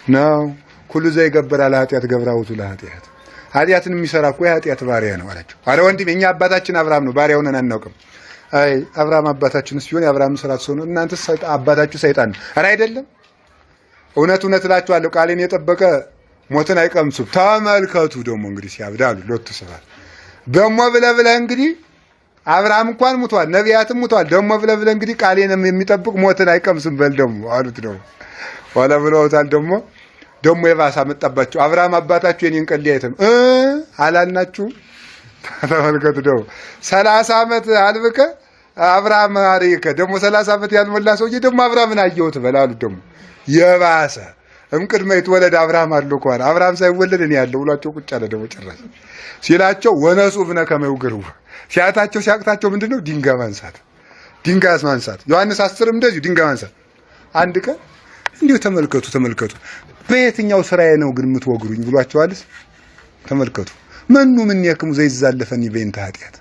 Speaker 2: ነው። ኩሉ ዘይገብር ለኃጢአት ገብራ ውእቱ ለኃጢአት፣ ኃጢአትን የሚሰራ እኮ የኃጢአት ባሪያ ነው አላቸው። አረ ወንድም የኛ አባታችን አብርሃም ነው፣ ባሪያ ሆነን አናውቅም። አይ አብርሃም አባታችንስ ቢሆን የአብርሃም ስራ ትሰሩ፣ እናንተ አባታችሁ ሰይጣን ነው። አረ አይደለም፣ እውነት እውነት እላችኋለሁ ቃሌን የጠበቀ ሞትን አይቀምሱም። ተመልከቱ ደግሞ እንግዲህ ሲያብዳሉ ሎቱ ስብሐት ደሞ ብለህ ብለህ እንግዲህ አብርሃም እንኳን ሙቷል፣ ነቢያትም ሙቷል። ደሞ ብለህ ብለህ እንግዲህ ቃሌን የሚጠብቅ ሞትን አይቀምስም በል ደግሞ አሉት። ደግሞ ኋላ ብለውታል። ደግሞ ደግሞ የባሰ አመጣባቸው። አብርሃም አባታችሁ የኔን ቀን ሊያይተም አላልናችሁም? ተመልከቱ ደግሞ 30 ዓመት አልብከ አብርሃም አሪከ ደግሞ 30 ዓመት ያልሞላ ሰውዬ ደግሞ አብርሃምን አየሁት በል አሉት። ደግሞ የባሰ እምቅድመ ይትወለድ አብርሃም አለው ከሆነ አብርሃም ሳይወለድ እኔ ያለው ብሏቸው ቁጭ አለ። ደግሞ ጭራሽ ሲላቸው ወነሱ እብነ ከመ ይውግርዎ ሲያታቸው ሲያቅታቸው ምንድነው ድንጋይ ማንሳት፣ ድንጋይ ማንሳት። ዮሐንስ 10 እንደዚሁ ድንጋይ ማንሳት። አንድ ቀን እንዲሁ ተመልከቱ ተመልከቱ በየትኛው ስራዬ ነው ግን የምትወግሩኝ ብሏቸዋልስ። ተመልከቱ መኑ እምኔክሙ ዘይዛለፈኒ በእንተ ኃጢአት፣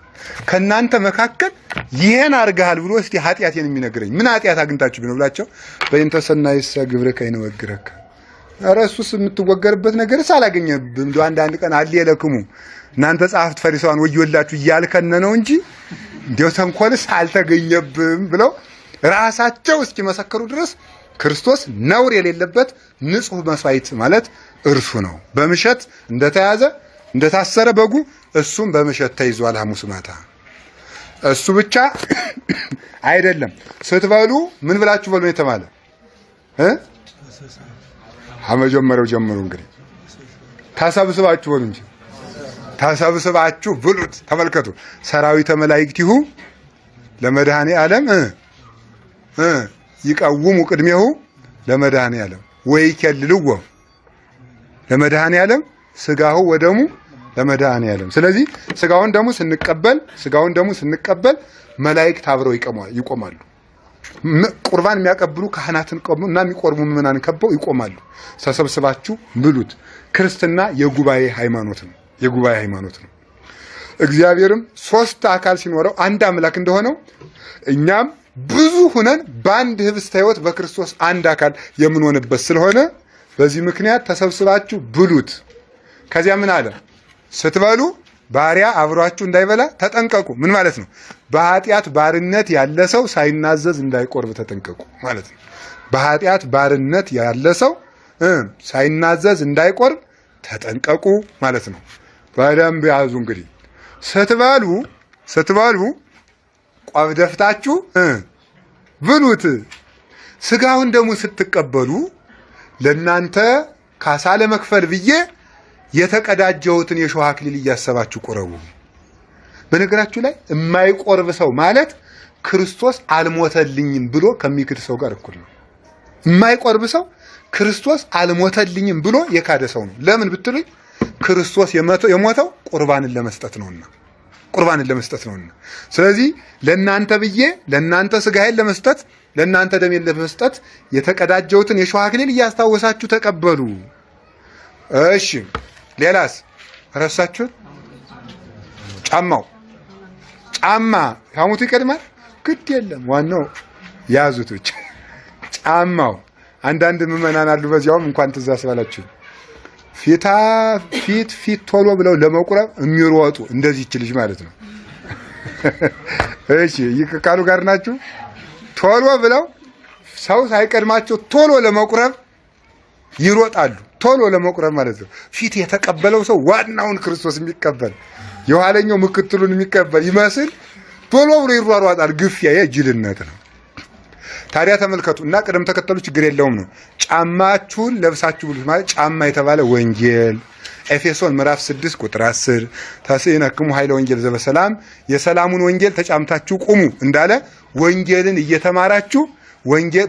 Speaker 2: ከእናንተ መካከል ይሄን አድርገሃል ብሎ እስቲ ኃጢአቴን የሚነግረኝ ምን ኃጢአት አግኝታችሁ ነው ብላቸው። በእንተ ሰናይሰ ግብርከ ይንወግረከ፣ ኧረ እሱስ የምትወገርበት ነገርስ አላገኘብህም። እንደው አንዳንድ ቀን አልየለክሙ እናንተ ጸሐፍት ፈሪሳውያን ወዮላችሁ እያልከነ ነው እንጂ እንደው ተንኮልስ አልተገኘብህም ብለው ራሳቸው እስኪመሰክሩ ድረስ ክርስቶስ ነውር የሌለበት ንጹህ መስዋዕት ማለት እርሱ ነው። በምሸት እንደተያዘ እንደታሰረ በጉ እሱም በምሸት ተይዟል ሐሙስ ማታ። እሱ ብቻ አይደለም። ስትበሉ ምን ብላችሁ በሉ የተባለ ከመጀመሪያው ጀምሩ እንግዲህ ተሰብስባችሁ በሉ እንጂ ተሰብስባችሁ ብሉት። ተመልከቱ ሰራዊተ መላእክቲሁ ለመድኃኔ ዓለም ይቀውሙ ቅድሜሁ ለመድኃኔ ዓለም ወይኬልልዎ ለመድኃኔ ዓለም ስጋሁ ወደሙ ለመድኃኔ ዓለም። ስለዚህ ስጋውን ደሙ ስንቀበል ስጋውን ደሙ ስንቀበል መላእክት አብረው ይቆማሉ። ቁርባን የሚያቀብሉ ካህናትን እና የሚቆርቡ ምዕመናን ከበው ይቆማሉ። ተሰብስባችሁ ብሉት። ክርስትና የጉባኤ ሃይማኖት ነው። የጉባኤ ሃይማኖት ነው። እግዚአብሔርም ሶስት አካል ሲኖረው አንድ አምላክ እንደሆነው እኛም ብዙ ሁነን በአንድ ህብስተ ሕይወት በክርስቶስ አንድ አካል የምንሆንበት ስለሆነ በዚህ ምክንያት ተሰብስባችሁ ብሉት። ከዚያ ምን አለ? ስትበሉ ባሪያ አብሯችሁ እንዳይበላ ተጠንቀቁ። ምን ማለት ነው? በኃጢአት ባርነት ያለ ሰው ሳይናዘዝ እንዳይቆርብ ተጠንቀቁ ማለት ነው። በኃጢአት ባርነት ያለ ሰው ሳይናዘዝ እንዳይቆርብ ተጠንቀቁ ማለት ነው። በደንብ ያዙ። እንግዲህ ስትበሉ ቆብ ደፍታችሁ ብሉት። ስጋውን ደሙን ስትቀበሉ ለእናንተ ካሳ ለመክፈል ብዬ የተቀዳጀሁትን የሾህ አክሊል እያሰባችሁ ቁረቡ። በነገራችሁ ላይ የማይቆርብ ሰው ማለት ክርስቶስ አልሞተልኝም ብሎ ከሚክድ ሰው ጋር እኩል ነው። የማይቆርብ ሰው ክርስቶስ አልሞተልኝም ብሎ የካደ ሰው ነው። ለምን ብትሉኝ ክርስቶስ የሞተው ቁርባንን ለመስጠት ነውና፣ ቁርባንን ለመስጠት ነውና። ስለዚህ ለእናንተ ብዬ ለእናንተ ስጋዬን ለመስጠት ለእናንተ ደሜን ለመስጠት የተቀዳጀሁትን የሾህ አክሊል እያስታወሳችሁ ተቀበሉ። እሺ፣ ሌላስ ረሳችሁት? ጫማው ጫማ ሐሞቱ ይቀድማል። ግድ የለም ዋናው ያዙት ብቻ። ጫማው አንዳንድ ምዕመናን አሉ። በዚያውም እንኳን ትዝ አስባላችሁ ፊታ ፊት ፊት ቶሎ ብለው ለመቁረብ የሚሮጡ እንደዚህች ልጅ ማለት ነው። እሺ፣ ይህ ከቃሉ ጋር ናችሁ። ቶሎ ብለው ሰው ሳይቀድማቸው ቶሎ ለመቁረብ ይሮጣሉ። ቶሎ ለመቁረብ ማለት ነው። ፊት የተቀበለው ሰው ዋናውን ክርስቶስ የሚቀበል የኋለኛው ምክትሉን የሚቀበል ይመስል ቶሎ ብሎ ይሯሯጣል። ግፊያ የጅልነት ነው። ታዲያ ተመልከቱ እና ቅደም ተከተሉ ችግር የለውም ነው። ጫማችሁን ለብሳችሁ ብሉት ማለት ጫማ የተባለ ወንጌል ኤፌሶን ምዕራፍ 6 ቁጥር 10 ተስእነክሙ ኃይለ ወንጌል ዘበሰላም የሰላሙን ወንጌል ተጫምታችሁ ቁሙ እንዳለ ወንጌልን እየተማራችሁ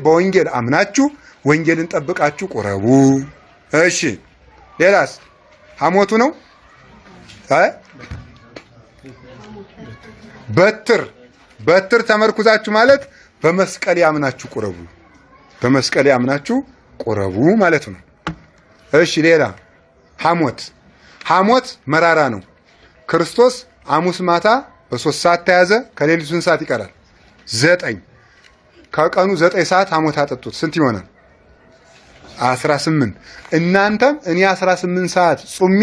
Speaker 2: በወንጌል አምናችሁ ወንጌልን ጠብቃችሁ ቁረቡ። እሺ፣ ሌላስ ሐሞቱ ነው። አይ በትር በትር ተመርኩዛችሁ ማለት በመስቀል ያምናችሁ ቁረቡ። በመስቀል ያምናችሁ ቁረቡ ማለት ነው። እሺ፣ ሌላ ሐሞት ሐሞት መራራ ነው። ክርስቶስ ሐሙስ ማታ በ3 ሰዓት ተያዘ። ከሌሊቱ ስንት ሰዓት ይቀራል? 9። ከቀኑ 9 ሰዓት ሐሞት አጠጡት። ስንት ይሆናል? 18። እናንተም እኔ 18 ሰዓት ጹሜ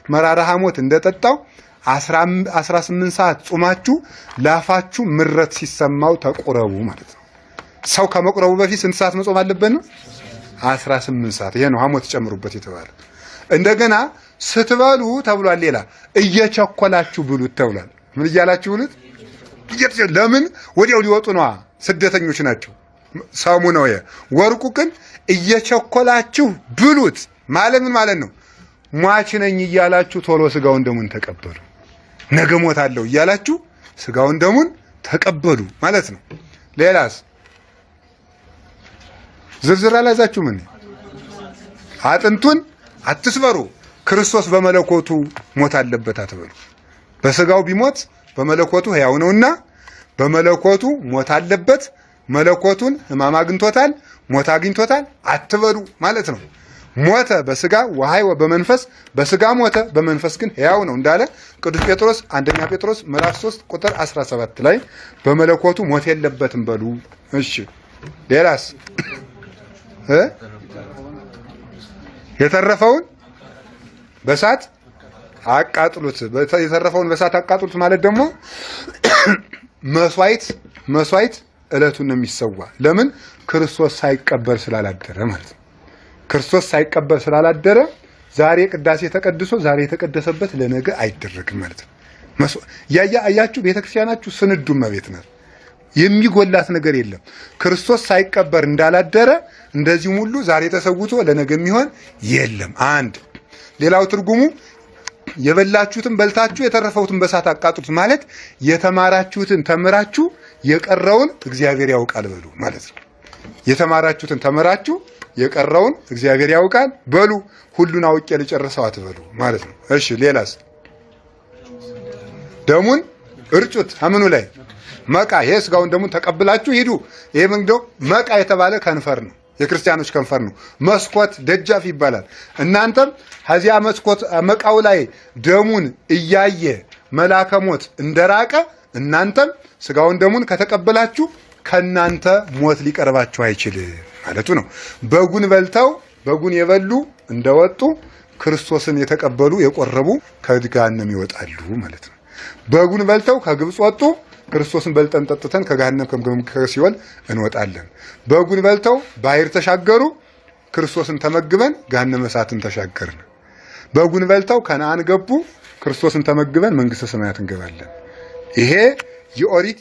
Speaker 2: መራራ ሐሞት እንደጠጣው 18 ሰዓት ጹማችሁ ላፋችሁ ምረት ሲሰማው ተቁረቡ ማለት ነው። ሰው ከመቁረቡ በፊት ስንት ሰዓት መጾም አለበት ነው? 18 ሰዓት። ይሄ ነው ሐሞት ጨምሩበት የተባለ። እንደገና ስትበሉ ተብሏል። ሌላ እየቸኮላችሁ ብሉት ተብሏል። ምን እያላችሁ ብሉት? ለምን ወዲያው ሊወጡ ነዋ። ስደተኞች ናቸው። ሰሙ ነው። ወርቁ ግን እየቸኮላችሁ ብሉት ማለት ምን ማለት ነው? ሟች ነኝ እያላችሁ ቶሎ ስጋውን ደሙን ተቀበሉ። ነገ ሞታለሁ እያላችሁ ስጋውን ደሙን ተቀበሉ ማለት ነው። ሌላስ ዝርዝር አላዛችሁ? ምን አጥንቱን አትስበሩ። ክርስቶስ በመለኮቱ ሞት አለበት አትበሉ። በስጋው ቢሞት በመለኮቱ ሕያው ነውና በመለኮቱ ሞት አለበት። መለኮቱን ሕማም አግኝቶታል፣ ሞት አግኝቶታል አትበሉ ማለት ነው። ሞተ በስጋ ወሐይወ በመንፈስ፣ በስጋ ሞተ በመንፈስ ግን ሕያው ነው እንዳለ ቅዱስ ጴጥሮስ አንደኛ ጴጥሮስ ምዕራፍ 3 ቁጥር 17 ላይ በመለኮቱ ሞት የለበትም በሉ። እሺ፣ ሌላስ የተረፈውን በሳት አቃጥሉት። የተረፈውን በሳት አቃጥሉት ማለት ደግሞ መስዋዕት ዕለቱን ነው የሚሰዋ። ለምን? ክርስቶስ ሳይቀበር ስላላደረ ማለት ነው። ክርስቶስ ሳይቀበር ስላላደረ ዛሬ ቅዳሴ ተቀድሶ ዛሬ የተቀደሰበት ለነገ አይደረግም ማለት ነው። ያያችሁ ቤተክርስቲያናችሁ ስንዱ እመቤት ናት። የሚጎላት ነገር የለም። ክርስቶስ ሳይቀበር እንዳላደረ እንደዚሁም ሁሉ ዛሬ ተሰውቶ ለነገ የሚሆን የለም። አንድ ሌላው ትርጉሙ የበላችሁትን በልታችሁ የተረፈውትን በሳት አቃጥሉት ማለት የተማራችሁትን ተምራችሁ የቀረውን እግዚአብሔር ያውቃል በሉ ማለት ነው። የተማራችሁትን ተምራችሁ የቀረውን እግዚአብሔር ያውቃል በሉ፣ ሁሉን አውቄ ልጨርሰው አትበሉ ማለት ነው። እሺ፣ ሌላስ ደሙን እርጩት አምኑ ላይ መቃ። ይሄ ስጋውን ደሙን ተቀብላችሁ ሂዱ። ይሄ ምንድነው? መቃ የተባለ ከንፈር ነው። የክርስቲያኖች ከንፈር ነው። መስኮት ደጃፍ ይባላል። እናንተም ከዚያ መስኮት መቃው ላይ ደሙን እያየ መልአከ ሞት እንደራቀ እናንተም ስጋውን ደሙን ከተቀበላችሁ ከናንተ ሞት ሊቀርባችሁ አይችልም ማለቱ ነው። በጉን በልተው በጉን የበሉ እንደወጡ ክርስቶስን የተቀበሉ የቆረቡ ከገሃነም ይወጣሉ ማለት ነው። በጉን በልተው ከግብፅ ወጡ። ክርስቶስን በልጠን ጠጥተን ከገሃነም ከሲኦል እንወጣለን። በጉን በልተው ባህር ተሻገሩ። ክርስቶስን ተመግበን ገሃነመ እሳትን ተሻገርን። በጉን በልተው ከነአን ገቡ። ክርስቶስን ተመግበን መንግስተ ሰማያት እንገባለን። ይሄ የኦሪት